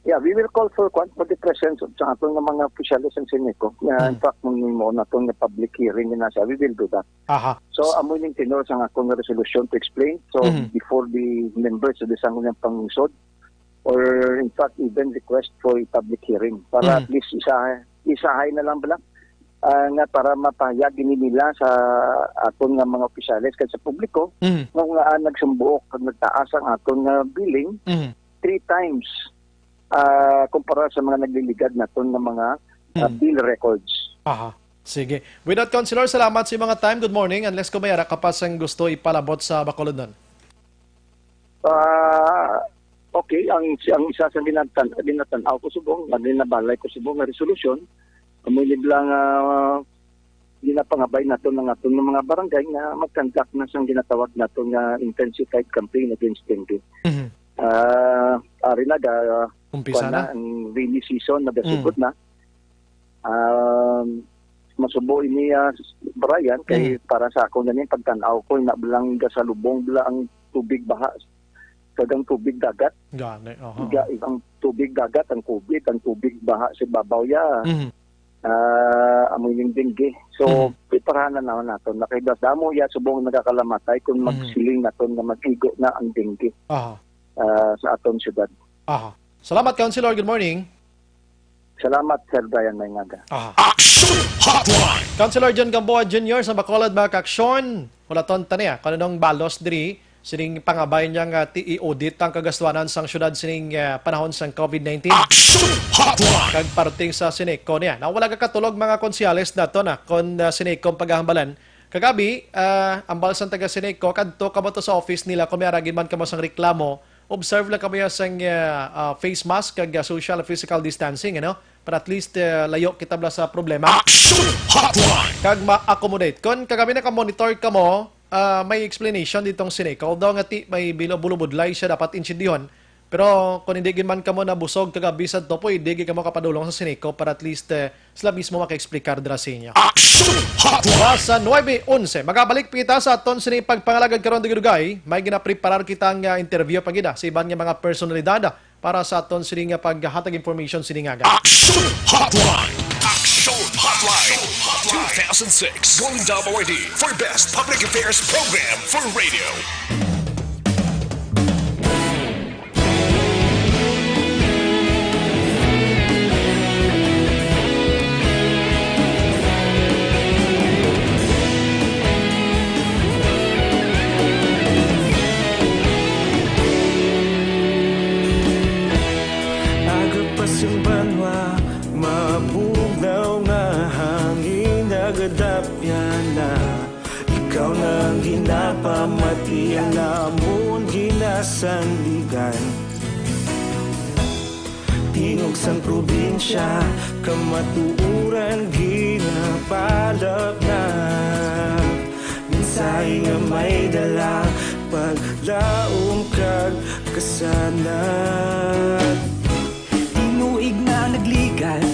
Yeah, we will call for, kwan, for the presence of sa aton nga mga opisyales sang Ceneco. Nga, in Hmm. fact, kung mo naton nga public hearing na siya, we will do that. Aha. So, amo ning tenor sa akong resolution to explain. So, Mhm. before the members of the Sangguniang Panglungsod, or in fact, even request for a public hearing para Mhm. at least isa, isahay na lang bala, ah, nga para mapahayag ini nila sa aton nga mga opisyales kag sa publiko Mhm. nga, nga, ah, nagsumbuok kag nagtaas ang aton nga billing Mhm. three times, ah, kumpara sa mga nagliligad naton nga mga, ah, Hmm. bill records. Aha. Sige. With that, Councilor, salamat sa mga time. Good morning. Unless kung may ara ka pa sang gusto ipalabot sa Bacolodnon. Ah, okay. Ang, ang isa sa ginatan-, ginatan-aw ko subong, nga ginabalay ko subong nga resolusyon, amo ni lang, ah, ginapangabay nato ng aton nga mga barangay nga mag-conduct na sang ginatawag nato nga intensified campaign against dengue. Mhm. Ah, ari na ga, Umpisa kuwan na, na. ang rainy season nagasugod Mm. na. Um, masubo ini, ah, Brian, kay Mm. para sa ako na ning pagtan-aw ko, ina lang gasalubong bala ang tubig baha kag ang tubig dagat. Gani, aha. Iga, ang tubig dagat, ang COVID, ang tubig baha sa babaw ya. Mhm. Ah, amo ning dengue. So, Mhm. preparahan na naman naton. Nakay damo ya subong nagakalamatay kung Mhm. magsiling naton nga mag-igo na ang dengue, Aha. ah, sa aton syudad. Aha. Salamat, Councilor. Good morning. Salamat, Sir Brian. May ngaga. Aha. Action Hotline! Councilor John Gamboa Junior sa Bacolod, Bac Action. Hulaton ta niya kung anong balos diri sining pangabay niya nga ti-, i-audit ang kagastuhanan sang syudad sining, ah, panahon sang COVID nineteen. Action Hotline! Kag parting sa Ceneco niya. Na wala ka katulog, mga konsehales nato na kung, ah, Ceneco ang paghahambalan. Kagabi, ah, ambal sang taga Ceneco, kadto ka ba to sa office nila kung may aragin man kamo sang reklamo, observe lang kamo ya sang, ah, ah, face mask kag, ah, social physical distancing, ano? Para at least, ah, layo kita bala sa problema. Action Hotline! Kag ma-accommodate. Kung kagabi naka-monitor kamo, ah, may explanation ditong Ceneco. Although nga ti-, may bilo-, bulubudlay siya dapat intsindihon. Pero kung hindi gid man kamo nabusog kagabi sa to, pwede gid kamo kapadulong sa Ceneco para at least, eh, sila mismo maka-explicar dira sa inyo. Action Hotline! Oras sa nuebe onse. Magabalik pa kita sa aton sini pagpangalagad karon, dugay-dugay. May ginapreparar kita nga interview pa gid, ah, sa iban nga mga personalidad, ah, para sa aton sini nga paghatag information sini nga aga. Action Hotline! Action Hotline! Two thousand six Golden Dove Awardee for Best Public Affairs Program for Radio. Sa banwa, mabugnaw nga hangin nagadapya na. Ikaw na ang ginapamati, ang amon ginasandigan. Tingog sang probinsya, kamatuoran ginapalapnap. Mensahe nga may dala, paglaom kag kasanag. Tinuig na nagligan,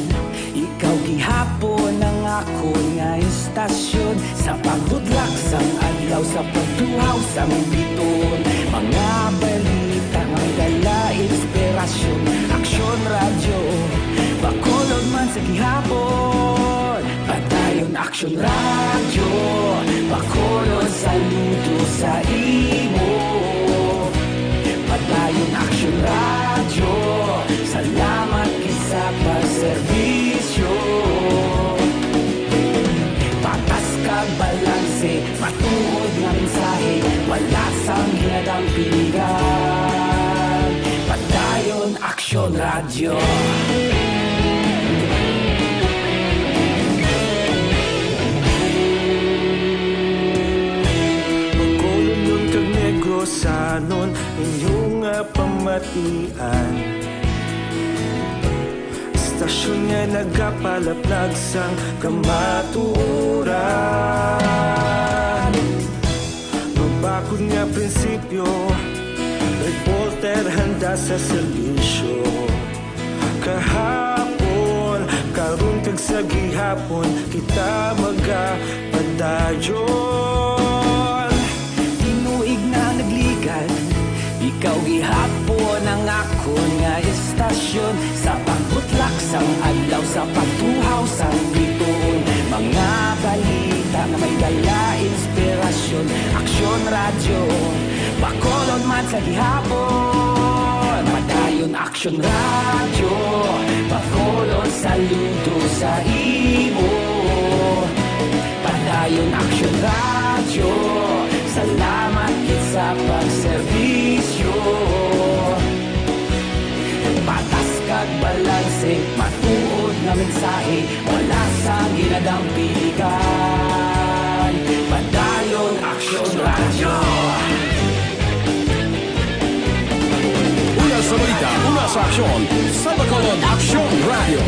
ikaw gihapon ang akon nga istasyon. Sa pagbutlak sang adlaw, sa pagtuhaw sang bituon, mga balita nga may dala inspirasyon. Aksyon Radyo, Bacolod man sa gihapon. Padayon Aksyon Radyo, Bacolod, saludo sa imo. Padayon Aksyon Radyo, salamat gid sa pagserbisyo. Patas kag balanse, matuod nga mensahe, wala sang ginadampingan. Padayon Aksyon Radyo. Bacolodnon kag Negrosanon, inyo nga pamatian. Istasyon nga nagapalapnag sang kamatuoran. Mabakod nga prinsipyo, reporter handa sa serbisyo. Kahapon, karon kag sa gihapon, kita magapadayon. Tinuig na nagligan, ikaw gihapon ang akon nga istasyon. Sa pagbutlak sang adlaw, sa pagtuhaw sang bituon, mga balita nga may dala inspirasyon. Aksyon Radyo, Bacolod man sa gihapon. Padayon Aksyon Radyo, Bacolod, saludo sa imo. Padayon Aksyon Radyo, salamat gid sa pagserbisyo. Patas kag balanse, matuod nga mensahe, wala sang ginadampingan. Padayon Aksyon Radyo. Una sa balita, una sa aksyon, sa Bacolod Aksyon Radyo.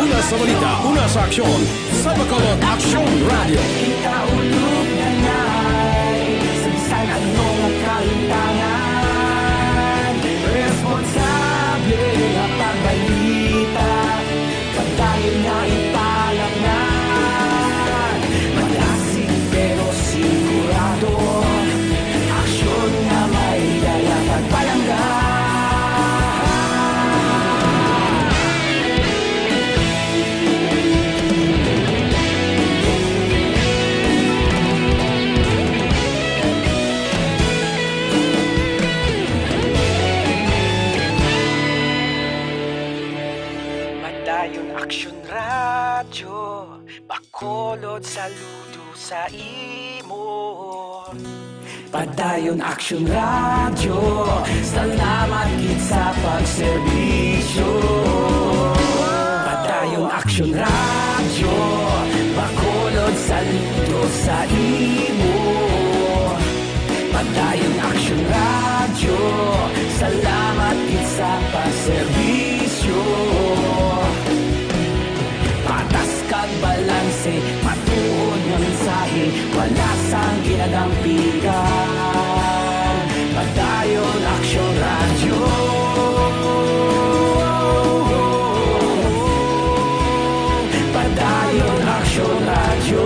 Una sa balita, una sa aksyon, sa Bacolod Aksyon Radyo. Kita ulog na nay, sa bisan ano nga kalintangan, responsable nga pagbalita, padayon nga ipalapngan. Malasig pero sigurado, aksyon nga may dala pagpalangga. Padayon Aksyon Radyo, Bacolod, saludo sa imo. Padayon Aksyon Radyo, salamat gid sa pagserbisyo. Padayon Aksyon Radyo, Bacolod, saludo sa imo. Padayon Aksyon Radyo, salamat gid sa pagserbisyo. Patas kag balanse, matuod nga mensahe, wala sang ginadampingan. Padayon Aksyon Radyo. Padayon Aksyon Radyo.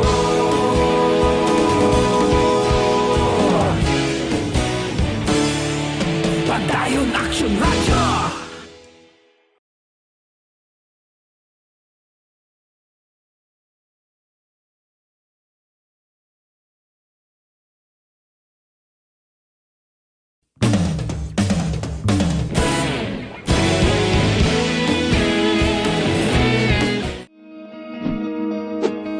Padayon Aksyon Radyo.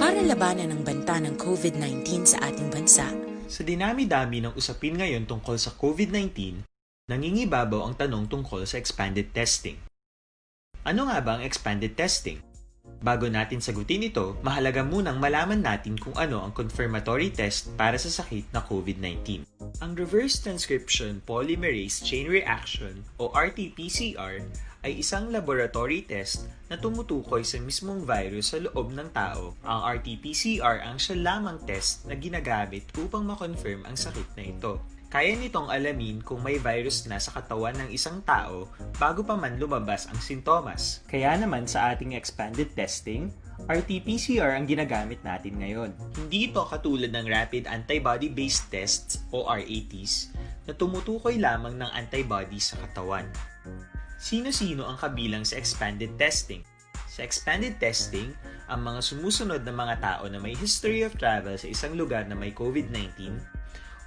Para labanan ang banta ng COVID nineteen sa ating bansa, sa dinami-dami ng usapin ngayon tungkol sa COVID nineteen, Nangingibabaw ang tanong tungkol sa expanded testing. Ano nga ba ang expanded testing? Bago natin sagutin ito, mahalaga munang malaman natin kung ano ang confirmatory test para sa sakit na COVID nineteen. Ang reverse transcription polymerase chain reaction o R T P C R ay isang laboratory test na tumutukoy sa mismong virus sa loob ng tao. Ang R T P C R ang siya lamang test na ginagamit upang ma-confirm ang sakit na ito. Kaya nitong alamin kung may virus na sa katawan ng isang tao bago pa man lumabas ang sintomas. Kaya naman sa ating expanded testing, R T P C R ang ginagamit natin ngayon. Hindi ito katulad ng rapid antibody-based tests o R A Ts na tumutukoy lamang ng antibody sa katawan. Sino-sino ang kabilang sa expanded testing? Sa expanded testing, ang mga sumusunod na mga tao na may history of travel sa isang lugar na may COVID nineteen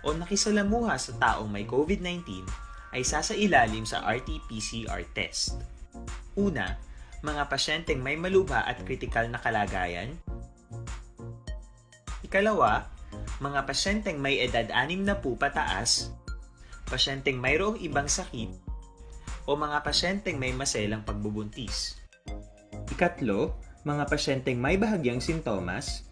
o nakisalamuha sa taong may COVID nineteen ay sasailalim sa R T P C R test. Una, mga pasyenteng may malubha at kritikal na kalagayan. Ikalawa, mga pasyenteng may edad anim na po pataas, pasyenteng mayroong ibang sakit, o mga pasyenteng may maselang pagbubuntis. Ikatlo, mga pasyenteng may bahagyang sintomas.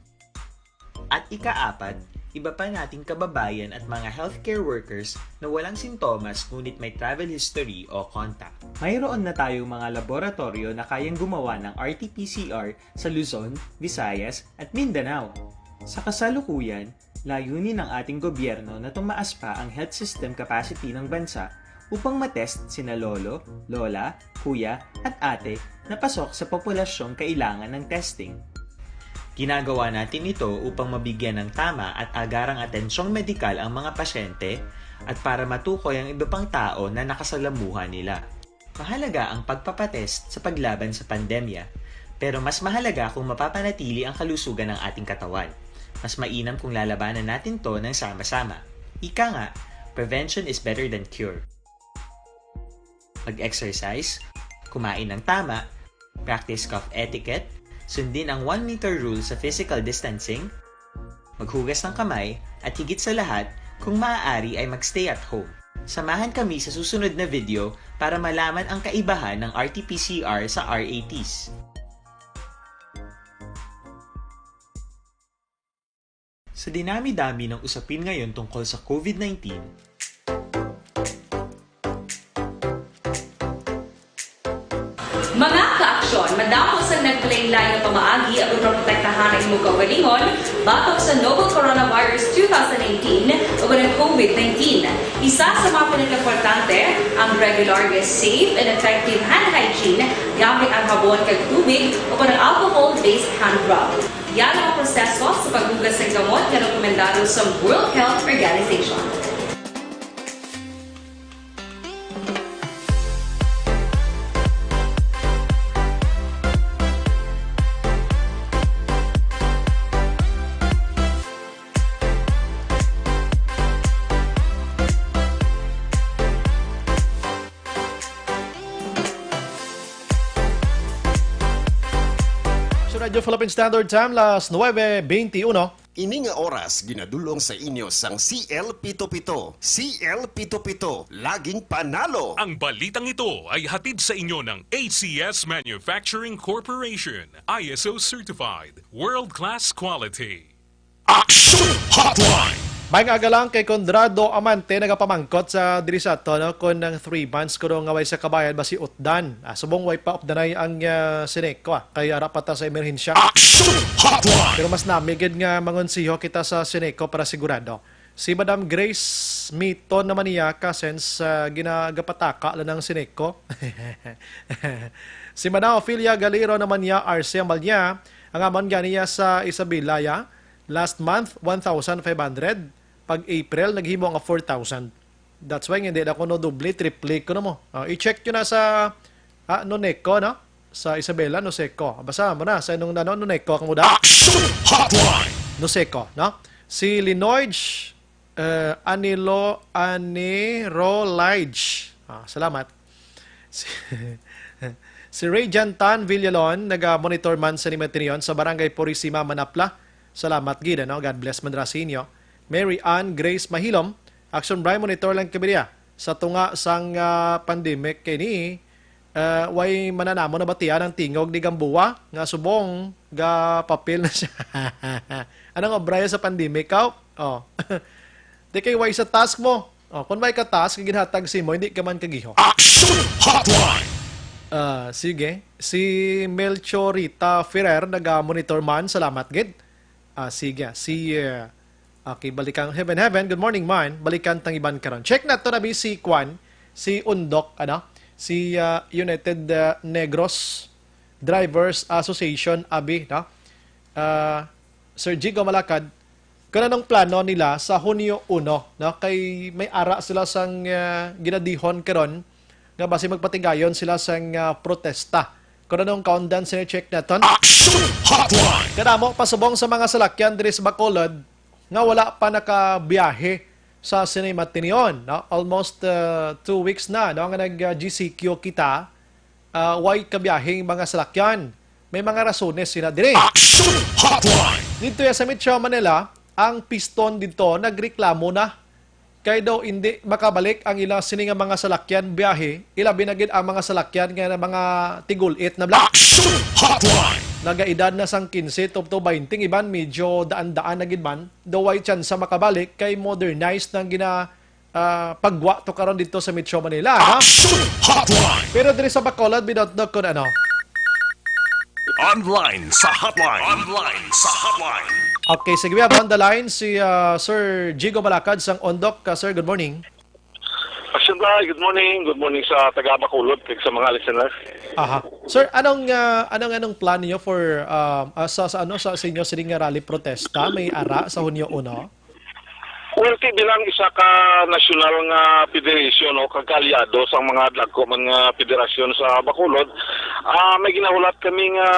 At ikaapat, iba pa nating kababayan at mga healthcare workers na walang sintomas ngunit may travel history o contact. Mayroon na tayong mga laboratoryo na kayang gumawa ng R T P C R sa Luzon, Visayas, at Mindanao. Sa kasalukuyan, layunin ng ating gobyerno na tumaas pa ang health system capacity ng bansa upang matest sina lolo, lola, kuya, at ate na pasok sa populasyong kailangan ng testing. Ginagawa natin ito upang mabigyan ng tama at agarang atensyong medikal ang mga pasyente at para matukoy ang iba pang tao na nakasalamuha nila. Mahalaga ang pagpapatest sa paglaban sa pandemya, pero mas mahalaga kung mapapanatili ang kalusugan ng ating katawan. Mas mainam kung lalabanan natin 'to ng sama-sama. Ika nga, prevention is better than cure. Mag-exercise, kumain ng tama, practice cough etiquette, sundin ang one meter rule sa physical distancing, maghugas ng kamay, at higit sa lahat, kung maaari ay mag-stay at home. Samahan kami sa susunod na video para malaman ang kaibahan ng R T P C R sa R A Ts. Sa dinami-dami ng usapin ngayon tungkol sa COVID nineteen, Mga kaaksyon, madamo sang nagpalain-lain nga pamaagi aron maprotektahan ang imo kaugalingon batok sa novel coronavirus two thousand eighteen o ang COVID nineteen. Isa sa mga pinakaimportante ang regular nga safe and effective hand hygiene gamit ang habon kag tubig o ang alcohol-based hand rub. Yara ang proseso sa paghugas sang kamot nga rekomendado sa World Health Organization. Sa Radyo Philippine Standard Time, las nuebe beintiuno. Ini nga oras ginadul-ong sa inyo sang C L pito pito. C L pito pito, laging panalo! Ang balitang ito ay hatid sa inyo ng A C S Manufacturing Corporation, I S O certified, world-class quality. Action Hotline! May nga aga lang kay Conrado Amante nagapamangkot sa diri sa ato, no, kung ang three months kuno nga way sa kabayad ba si utdan. Ah, subong way pa utdanay ang, ah, Sineco, ah, kay ara pa ta sa emerhensya. Action Hotline! Pero mas nami gid nga mangonsiho kita sa Sineco para sigurado. Si Madam Grace Miton naman niya, cousins, ah, ginagapataka lang ng Sineco. Si Madam Ophelia Galero naman niya, Arce Amalia, ang amon ganiya sa Isabela, ya. Last month, one thousand five hundred. Pag April, naghimo nga four thousand. That's why nga hindi na kuno doble, triple kuno mo. Ah, i-check nyo na sa, ah, Noneco, no? Sa Isabela, Noseco. Basta mo na, sa inong, ano, Noneco, kamo da? Action Hotline! Noseco, no? Si Linoige, eh, Anilo, Anirolage. Ah, salamat. Si, si Ray Jantan Villalon, naga-monitor man sa Nimatinion sa Barangay Purisima, Manapla. Salamat gid, ano? God bless man ra sa inyo. Mary Ann Grace Mahilom, Action Brian, monitor lang kami diya. sa tunga sang, ah, pandemic kini, ah, way mananamo nabatian ang tingog ni Gamboa nga subong ga papel na siya. Anong obra sa pandemic, kaw? Oh. Di kay way sa task mo. Oh, kung may ka task nga ginhatag sa imo, hindi ka man kagiho. Action Hotline! Ah, sige. Si Melchorita Ferrer naga-monitor man. Salamat gid. Ah, sige. Si, uh, okay, balikan. Heaven, heaven. Good morning man. Balikan tang iban karon. Check na to na bi si Kwan, si Undok, ano? Si, ah, United, ah, Negros Drivers Association, abi, no? Ah, Sir Jigo Malakad, kung anong plano nila sa Hunyo uno, no? Kay may ara sila sang, ah, ginadihon karon nga basi magpatigayon sila sang, ah, protesta. Kung anong kaundan sini, check naton. Action Hotline! Kadamo pasubong sa mga salakyan diri sa Bacolod nga wala pa nakabiyahe sa sini matinion, no? Almost, ah, two weeks na, no, nga nag-, ah, G C Q kita, ah, way kabiyahing mga salakyan. May mga rasones sila diri. Action Hotline! Dito ya sa Metro Manila, ang piston dito nagreklamo na kay daw hindi makabalik ang ila sini nga mga salakyan biyahe, ilabi na gid ang mga salakyan nga mga tig-ulit na bla. Action Hotline! Nagaedad na sang quince to, to twenty, iban medyo daan-daan na gid man, daw way tsansa makabalik kay modernized nang gina, ah, pagwa to karon dito sa Metro Manila, ha? Action Hotline! Pero diri sa Bacolod, we don't know kung ano. Online sa hotline. Online sa hotline. Okay, sige, we have on the line si, ah, Sir Jigo Malakad sang Undok. Ah, sir, good morning. Action Day, good morning. Good morning sa taga Bacolod kag sa mga listeners. Aha. Sir, anong, ah, anong, anong plan niyo for, ah, ah, sa, sa, ano, sa, sa inyo sining nga rally protesta? May ara sa Hunyo uno? Well, ti, bilang isa ka nasyonal nga federation o kag kaalyado sang mga dagko man nga federasyon sa Bacolod, ah, may ginahulat kami nga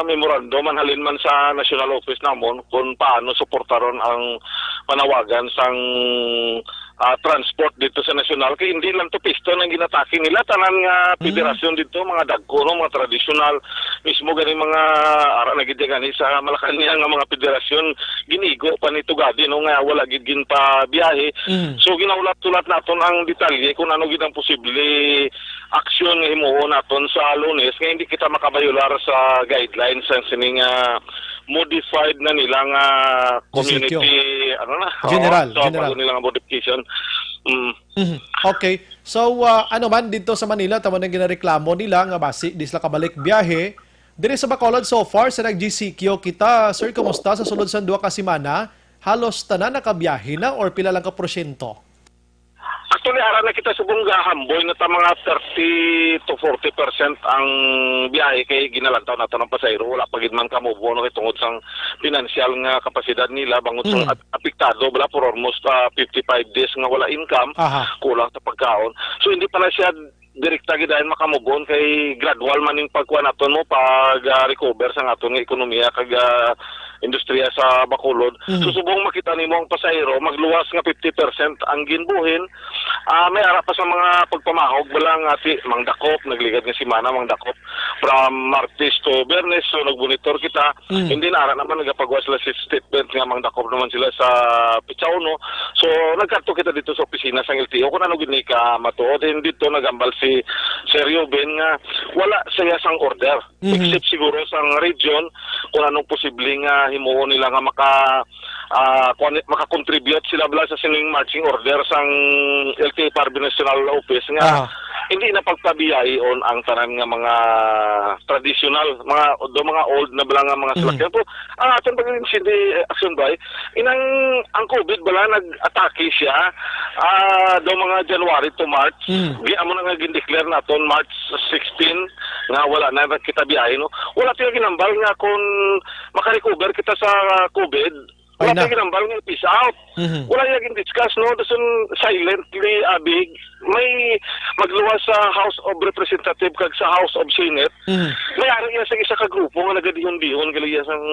memorandum man halin man sa national office namon kung paano suportaron ang panawagan sang, ah, transport dito sa nasyonal. Kay hindi lang to piston ang ginatake nila, tanan nga Mm. federasyon dito, mga dagko, no, mga tradisyonal, mismo gani mga ara na gid gani sa Malacañang nga mga federasyon, ginigo pa ni Tugadi, no, nga wala gid ginpabiyahe. Mm. So, ginahulat-hulat naton ang detalye kung ano gid ang posible aksyon nga himuon naton sa Lunes nga hindi kita makabayular sa guidelines sang sining, ah, modified na nila nga G C Q. Community, ano na, General, oo, so, general. Bago nila nga modification. Mm. Mhm. Okay. So, ah, ano man dito sa Manila, tamo nang ginareklamo nila nga basi di sila kabalik biyahe. Diri sa Bacolod, so far, sa nag-G C Q kita, sir, kumusta sa sulod sang duha ka semana? Halos tanan nakabiyahe na or pila lang ka porsyento? Actually, ara na kita subong gahamboy na ta mga thirty to forty percent ang biyahe kay ginalantaw nato ng pasahero. Wala pa gid man ka-move on kay tungod sang pinansyal nga kapasidad nila, bangod sa Mm. ap-, apektado bala for almost, ah, fifty-five days nga wala income, Aha. kulang sa pagkaon. So, hindi pa na siya direkta gid dayon maka-move on kay gradual man ning pagkuha naton mo pag, ah, recover sa aton nga ekonomiya kag, ah, industriya sa Bacolod. Mhm. So, subong makita nimo ang pasahero, magluwas nga fifty percent ang ginbuhin. Ah, may ara pa sa mga pagpamahog, bala nga ti, mangdakop, nagligad nga semana, mangdakop from Martes to Biyernes, so nagmonitor kita. Mm. Hindi na ara naman nagapagawa sila sa statement nga mangdakop naman sila sa petsa uno. So, nagkadto kita dito sa opisina sang L T O kung ano gid ni ka matuod. And dito nagambal si Sir Ruben nga wala siya sang order. Mhm. Except siguro sang region kung anong posible nga himuon nila nga maka, ah, kuwan, maka-contribute sila bala sa sining marching order sang L T F R B National Office nga Ah. hindi na pagpabiyahion ang tanan nga mga traditional, mga, do mga old na bala nga mga Mhm. salakyan. Pero ang aton pag-intindi, eh, Action Bay, inang ang COVID bala nag-atake siya, ah, do mga January to March. Mhm. Di amo na nga gin-declare naton March sixteen nga wala na kita biyahe, no? Wala tayo ginambal nga kung makarecover kita sa COVID, wala Ay na. tayo ginambal nga peace out. Mhm. Wala niya gin-discuss, no? Dason silently, abi, may magluwas sa House of Representative kag sa House of Senate. Mhm. May ari iya sa isa ka grupo nga nagadihon-dihon gali iya sang,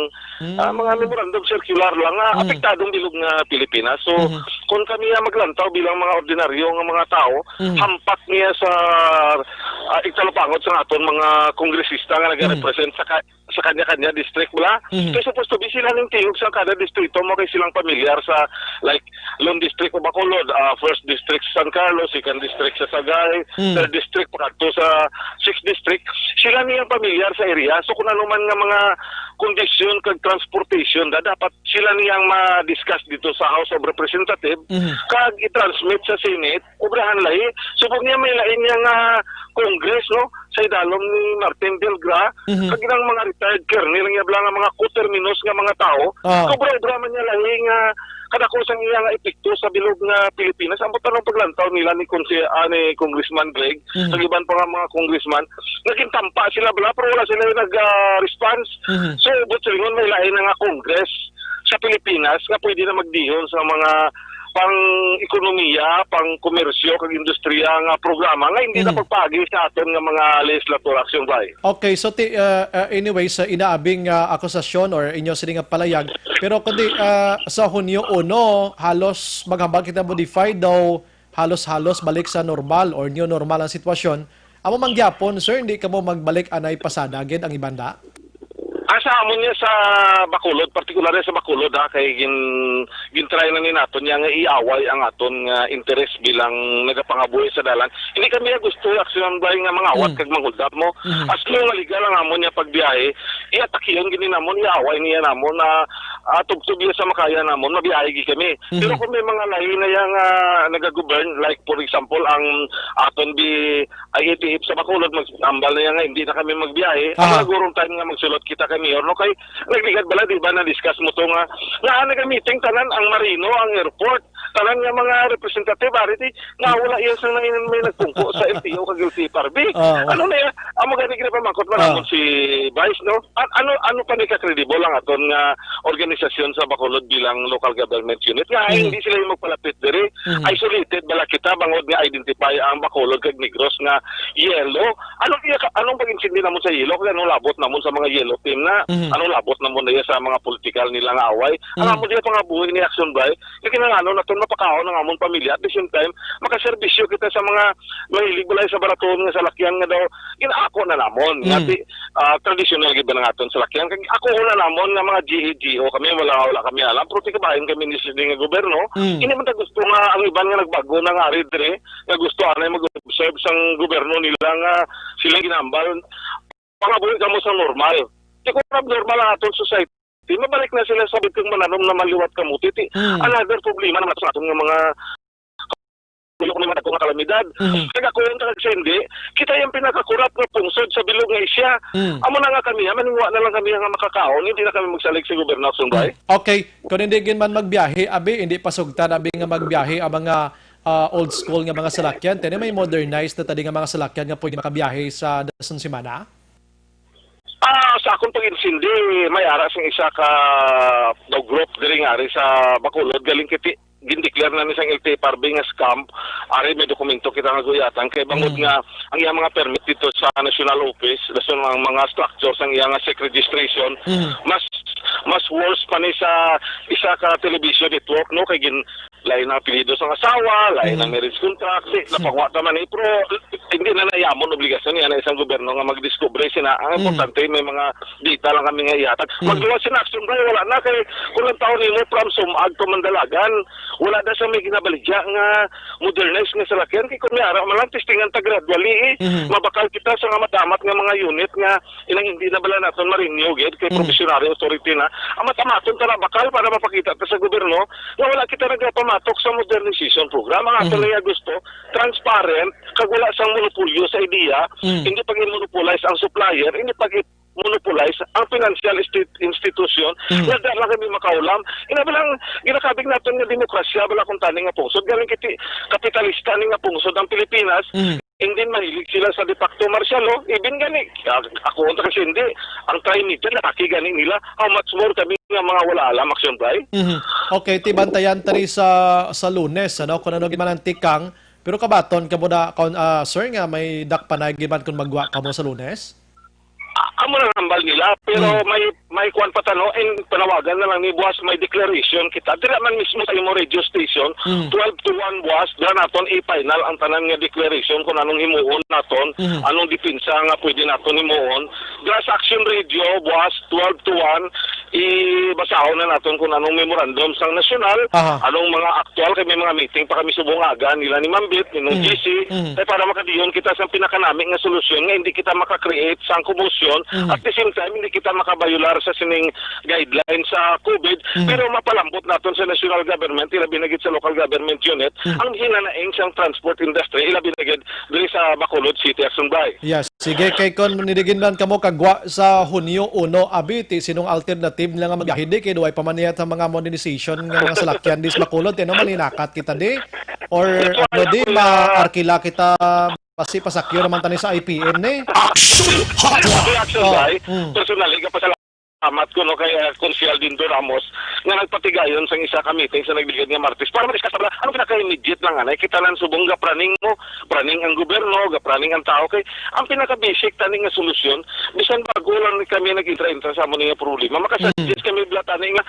Mm. ah, mga memorandum circular lang nga Mm. apektadong bilog nga Pilipinas. So, Mhm. kung kami nga maglantaw bilang mga ordinaryo nga mga tao, Mhm. hampak niya sa, ah, igtalupangod sa aton mga kongresista nga Mhm. nagarepresent sa ka-, sa kanya-kanya district bala. Mhm. Kay supposed to be sila ning tingog sa kada distrito, mo kay silang pamilyar sa, like, Lone District of Bacolod, ah, First District sa San Carlos, Second District sa Sagay, Mm. Third District pakadto sa Sixth District. Sila niyang pamilyar sa area. So kung ano man nga mga kondisyon kag transportation, da dapat sila niyang ma-discuss dito sa House of Representatives, Mhm. kag i-transmit sa Senate, obrahan lahi. Subong niya may lain niya nga Congress, no? Sa idalom ni Martin Delgra, Mhm. kag ilang mga retired colonel nga bala nga mga coterminous nga mga tawo, Ah. kaobra-obra man niya lahi nga kadako sang iya nga epekto sa bilog nga Pilipinas. Ambot anong paglantaw nila ni Konse-, ah, ni Congressman Greg, Mhm. kag iban pa nga mga congressman, naging tampa sila bala, pero wala sila nag, ah, response. Mhm. So, but silingon may lain na nga Congress sa Pilipinas nga pwede na magdihon sa mga pang-ekonomiya, pang-komersyo, kag industriya nga programa nga hindi na Mm. pagpaagi sa aton nga mga legislator, Action Bay. Okay, so ti-, uh, uh, anyway, sa inaabing, uh, akusasyon or inyo sini nga palayag, pero kundi, uh, sa Hunyo uno, halos maghambal kita modify daw, halos-halos balik sa normal or new normal ang sitwasyon. Amo man gyapon, sir, hindi kamo magbalik anay pasada gid ang ibanda? Ah, sa amon niya sa Bacolod, partikular niya sa Bacolod, ha, kay gin-, gin-try na ni naton niya nga iaway ang aton nga interes bilang nagapangabuhi sa dalan. Hindi kami gusto, Action Bay, nga mangawat Mm. kag manghuldap mo. Mhm. As long nga legal ang amon niya pagbiyahe, iatakihan gini namon, iaway niya namon, na, ah, tubtob iya sa makaya namon, mabiyahe gid kami. Mhm. Pero kung may mga lain na yang, ah, nagagovern, like, for example, ang aton bi-, I A T F sa Bacolod, maghambal na yan nga, hindi na kami magbiyahe. Aha. Ang nagurong time nga magsulot kita kay Mayor, no? Kay nagligad bala, di ba, na-discuss mo to nga, nga nagamiting tanan ang Marino, ang airport, tanan nga mga representative, ari, di, nga wala yan sa may, may nagpungko sa L T O kag L T F R B. Ah, wa- Ano na yan? Amo gani ginapamangkot man Ah. namon si Vice, no? An-, ano, ano pa ni ka-credible ang aton nga organisasyon sa Bacolod bilang local government unit? Nga Mm. hindi sila yung magpalapit diri. Mhm. Isolated bala kita bangod nga identify ang Bacolod kag Negros nga yellow. Anong iya ka, anong pag-intindi namon sa yellow? Kag anong labot namon sa mga yellow team na? Mhm. Anong labot namon na iya sa mga political nila nga away? Ang Mhm. amon diya pangabuhi ni Action Bay, kay kinahanglan naton mapakaon ang amon pamilya. At the same time, makaserbisyo kita sa mga mahilig balay sa baraton nga salakyan nga daw ginaako na namon. Nga Mhm. di, ah, tradisyonal gid ba nga aton salakyan? Kag ako na namon nga mga G A G O kami, wala, wala kami alam. Pero tikabahin kami ni sini nga gobyerno. Mm. Hindi man ta gusto nga ang iban nga nagbago na nga ari diri, nga gusto anay mag-observe sang gobyerno nila nga sila ginambal. Pangabuhi kamo sa normal. Di ko abnormal ang aton society. Mabalik na sila sa bigkang mananom na maliwat kamuti. Ti, Mm. another problema naman sa aton nga mga Ulo ko naman ako nga kalamidad. Mhm. Kag ako yung taga-Sende, kita yung pinakakurap nga pungsod sa bilog nga isya. Mm. Amo na nga kami, ha, maningwa na lang kami nga makakaon, hindi na kami magsalig sa gobyerno, Action Bay. Mm. Okay, kung hindi gid man magbiyahe, abi, hindi pa sugtan, abi, nga magbiyahe ang mga, ah, old school nga mga salakyan. Tani may modernized na tadi nga mga salakyan nga pwede makabiyahe sa dason semana? Ah, sa akong pag-intindi, may ara sing isa ka daw group diri nga ari sa Bacolod, galing kiti gindeclare na ni sang L T F R B nga scam. Ari may dokumento kita nga guyatan kay bangod Mm. nga ang iyang mga permit dito sa National Office, dason ang mga structure sang iyang SEC registration, Mm. mas, mas worse pa ni sa isa ka television network, no, kay gin-, lain ang apelyido sang asawa, lain ang Mm. marriage contract, di, Mm. napanguha ta man ni, pero hindi na nayamon obligasyon niya na isang gobyerno nga magdiskubre sina. Ang Mm. importante, may mga data lang kami nga ihatag. Mm. Magluwas sina, Action Bay, wala na kay kung ang taon nimo from Sumag to Mandalagan, wala na sa may ginabaligya nga modernized nga salakyan. Kay kung may ara man lang, testingan ta gradually, eh. Mhm. Mabakal kita sa nga madamat nga mga unit nga inang hindi na bala naton ma-renew gid kay Mhm. probationary authority na. Amat-amaton ta na bakal para mapakita ta sa gobyerno nga wala kita nagapamatok sa modernization program. Ang aton Mhm. lang gusto, transparent, kag wala sang monopolyo sa ideya, Mm. hindi pag-monopolize ang supplier, hindi pag-monopolize ang financial insti-, institution, Mm. nga da lang kami makaulam. Ina ba lang, ginakabig naton nga demokrasya, bala kung tani nga pungsod, galing kiti kapitalista ni nga pungsod ang Pilipinas, Mm. and then mahilig sila sa de facto martial law, even gani, ah, ako ang taga-Sende, ang try nito, nakaki gani nila, how much more kami nga mga wala alam, Action Bay? Mhm. Okay, ti bantayan ta ri sa, sa Lunes, ano, kung ano gid man ang tikang. Pero kabaton ka mo na, kaun-, ah, sir, nga may dakpanay gid man kung magwa ka mo sa Lunes? Ah, Amo lang hambal nila, pero Mm. may, may kuwan pa tano, and panawagan na lang ni buwas, may declaration kita. Dira man mismo sa imo radio station, Mm. twelve to one buwas, dira naton i-final ang tanan nga declaration kung anong himuon naton, Mm. anong depensa nga pwede naton himuon. Dira sa Action Radio, buwas, twelve to one, ibasahon na naton kung anong memorandum sang nasyonal, Aha. anong mga aktual, kay may mga meeting pa kami subong aga nila ni Mambit, ni Mm. G C, Mm. kay para makadiyon kita sa pinakanami nga solusyon nga hindi kita maka-create sang komosyon. Mm. At the same time, hindi kita makabayular sa sining guidelines sa COVID, Mm. pero mapalambot naton sa national government, ilabi na gid sa local government unit, Mm. ang hinanaing sang transport industry, ilabi na gid diri sa Bacolod City, Action Bay. Yes. Sige, kay kon niligin man kamo kagwa sa Hunyo uno, abi, ti sinong alternative nila nga magbiyahe di kay duway pa man niya ta mga modernization nga mga salakyan dis Bacolod, ti ano, malinakat kita di? Or That's why ano di, ako na maarkila kita, basi pasakyo naman tani sa I P N ni? Action Hotline! Reaction Oh, Bay, mm. personally, gapasalamat ko, no, kay, uh, Konsehal Dindo Ramos nga nagpatigayon sang isa ka meeting sa nagligad nga Martes para ma-discuss bala anong pinaka-immediate lang anay. Kita lang subong gapraning mo, praning ang gobyerno, gapraning ang tao. Kay ang pinaka-basic tani nga solusyon, bisan bago lang ni kami nag-intra-intra sa amo ni nga problema, makasuggest Mm. kami bala tani nga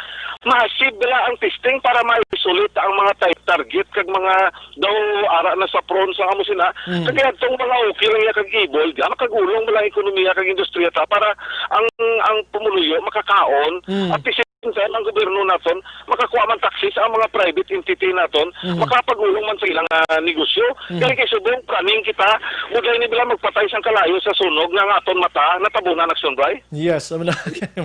massive bala ang testing para ma-isolate ang mga type target kag mga daw ara na sa prone sa amo sina. Mm. Kag adtong mga okay lang ya kag able, di makagulong bala ang ekonomiya kag industriya ta para ang, ang pumuluyo makakaon. Mm. At the same time, ang gobyerno naton makakuha man taxes, ang mga private entity naton Mm. makapagulong man sa ilang, ah, negosyo. Mm. Kaya kay subong, praning kita, budlay ni bala magpatay sang kalayo sa sunog nga ang aton mata natabunan, Action Bay. Yes, amo na.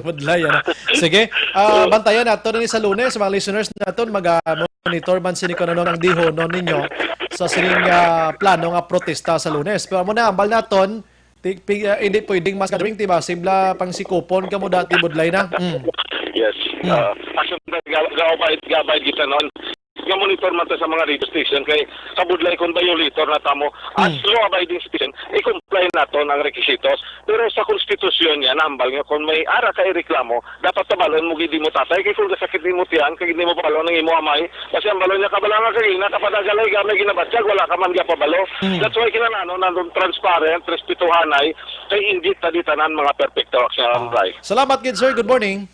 Budlay, ano. Sige, ah, bantayan nato ni sa Lunes, mga listeners naton, mag, ah, monitor man sini kung ano ang dihonon ninyo sa sining, ah, plano nga protesta sa Lunes. Pero amo na, ambal naton, ti-, pi-, ah, hindi pwedeng mass gathering, ti ba? Sibla pang sikupon kamo dati, budlay na. Mm. Yes. Mm. Ah, actually, ga-, ga-abide, ga-abide kita noon. Nga monitor man ta sa mga radio station kay kabudlay kung violator na tamo. As Mm. law-abiding citizen, i-comply naton ang requisitos. Pero sa konstitusyon niya, nahambal nga kung may ara ka ireklamo, dapat tabalon mo gid mo, tatay, kay kung gasakit nimo tiyan, kay hindi mo pabalo ng imo amay, kasi ang balon niya kabala nga kay nakapadagalay gamay ginabatyag, wala ka man gapabalo. Mm. That's why kinahanglan naton transparent, respetuhanay, kay hindi ta di tanan mga perfecto, Action Ah. Bay. Salamat gid, sir. Good morning.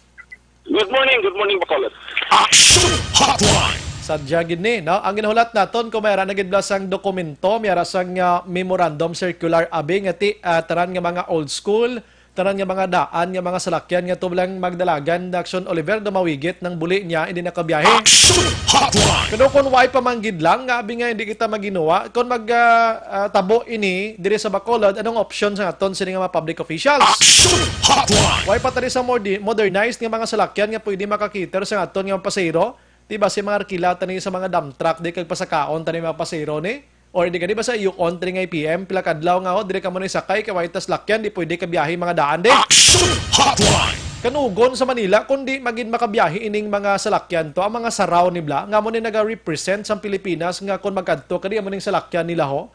Good morning, good morning, Bacolod. Action Hotline! Sadya gid ni, no? Ang ginahulat naton, kung may ara na gid bala sang dokumento, may ara sang, ah, memorandum circular, abi nga ti, ah, tanan nga mga old school, tanan nga mga daan nga mga salakyan nga tulang magdalagan, Action Oliver, dumawigit nang buli niya, hindi nakabiyahe. Action Hotline! Pero kung way pa man gid lang, nga abi nga hindi kita maginuwa, kung mag, ah, ah, tabo ini diri sa Bacolod, anong option sa aton sini nga mga public officials? Action Hotline! Way pa tani sa modi-, modernized nga mga salakyan nga pwede makakater sa aton nga mga pasahero? Di ba si mga arkila tani sa mga dump truck di kag pasakaon tani mga pasahero ni? Or di gani ba sa iyon tani nga I P M, pila kadlaw nga, oh, diri ka mo ni sakay kay way ta salakyan, di pwede ka biyahe mga daan di? Action Hotline! Kanugon sa Manila, kundi magin makabiyahe ining mga salakyan to, ang mga saraw ni bla, nga mo ni naga-represent sa Pilipinas nga kung magkadto ka di amo ning salakyan nila ho.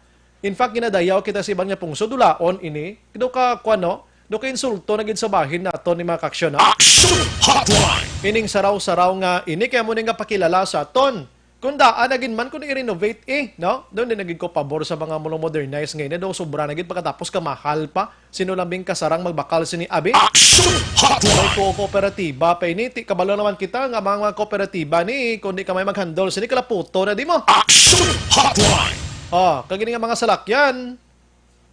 In fact, ginadayaw kita sa iban nga pungsod, ulaon ini. Daw ka, kuwan, no? Daw ka insulto na gid sa bahin naton ni mga kaaksyon, no? Action Hotline! Ining saraw-saraw nga ini, kaya mo ni nga pakilala sa aton. Kung daan na gid man, kung i-renovate, eh, no? Doon din naging ko pabor sa mga mulo modernize ngayon. Daw sobra na gid, pagkatapos kamahal pa. Sino lang bing kasarang magbakal sini, abi? Action Hotline! May ko-, kooperatiba pa ini. Ti-, kabalo naman kita nga mga, mga kooperatiba ni, kung di ka may mag-handle sini, kalaputo na di mo. Action Hotline! Oh, kag ini nga mga salakyan,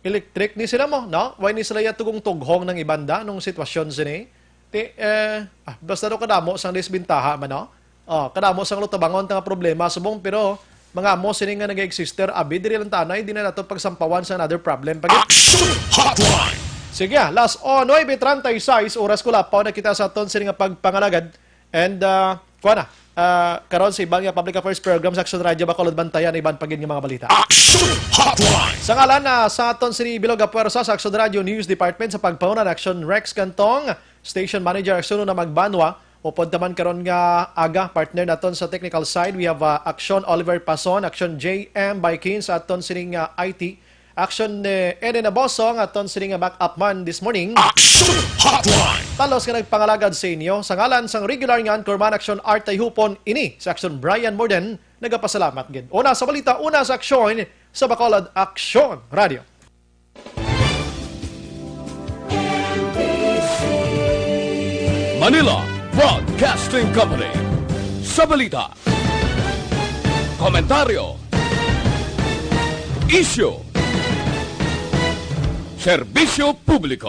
electric ni sila mo, no? Why ni sila ya tugong-tughong ng ibanda nung sitwasyon sini? Ti, eh, ah, basta daw kadamo sang disbintaha man, no? Oh, kadamo sang lutabangon ta nga problema subong, pero mga amo sini nga nag-existe, abi, diri lang tanay, di na nato pagsampawan sa another problem pa gid. Action Hotline! Sige, ah, las nuebe treinta y seis oras, kulapaw na kita sa aton sini nga pagpangalagad. And, ah, kuha na, ah, karon sa iban nga public affairs program sa Action Radio Bacolod, bantayan ang iban pa gid nga mga balita. Action Hotline! Sa ngalan na sa aton sini bilog nga puwersa sa Action Radio News Department, sa pagpauna ni Action Rex Cantong, Station Manager Action na magbanwa, upod taman karon nga aga, partner naton sa technical side, we have, ah, Action Oliver Pason, Action J M Baikin sa aton sining, ah, I T, Action ni Eden Aboso, ang aton sining, ah, backup man this morning. Action Hotline! Talos nga nagpangalagad sa inyo, sa ngalan sang regular nga anchorman, Action Art Tayhupon, ini sa Action Brian Morden, nagapasalamat gid. Una sa balita, una sa aksyon, sa Bacolod Action Radio. Anila Broadcasting Company. Sa balita, komentaryo, isyu, serbisyo publiko.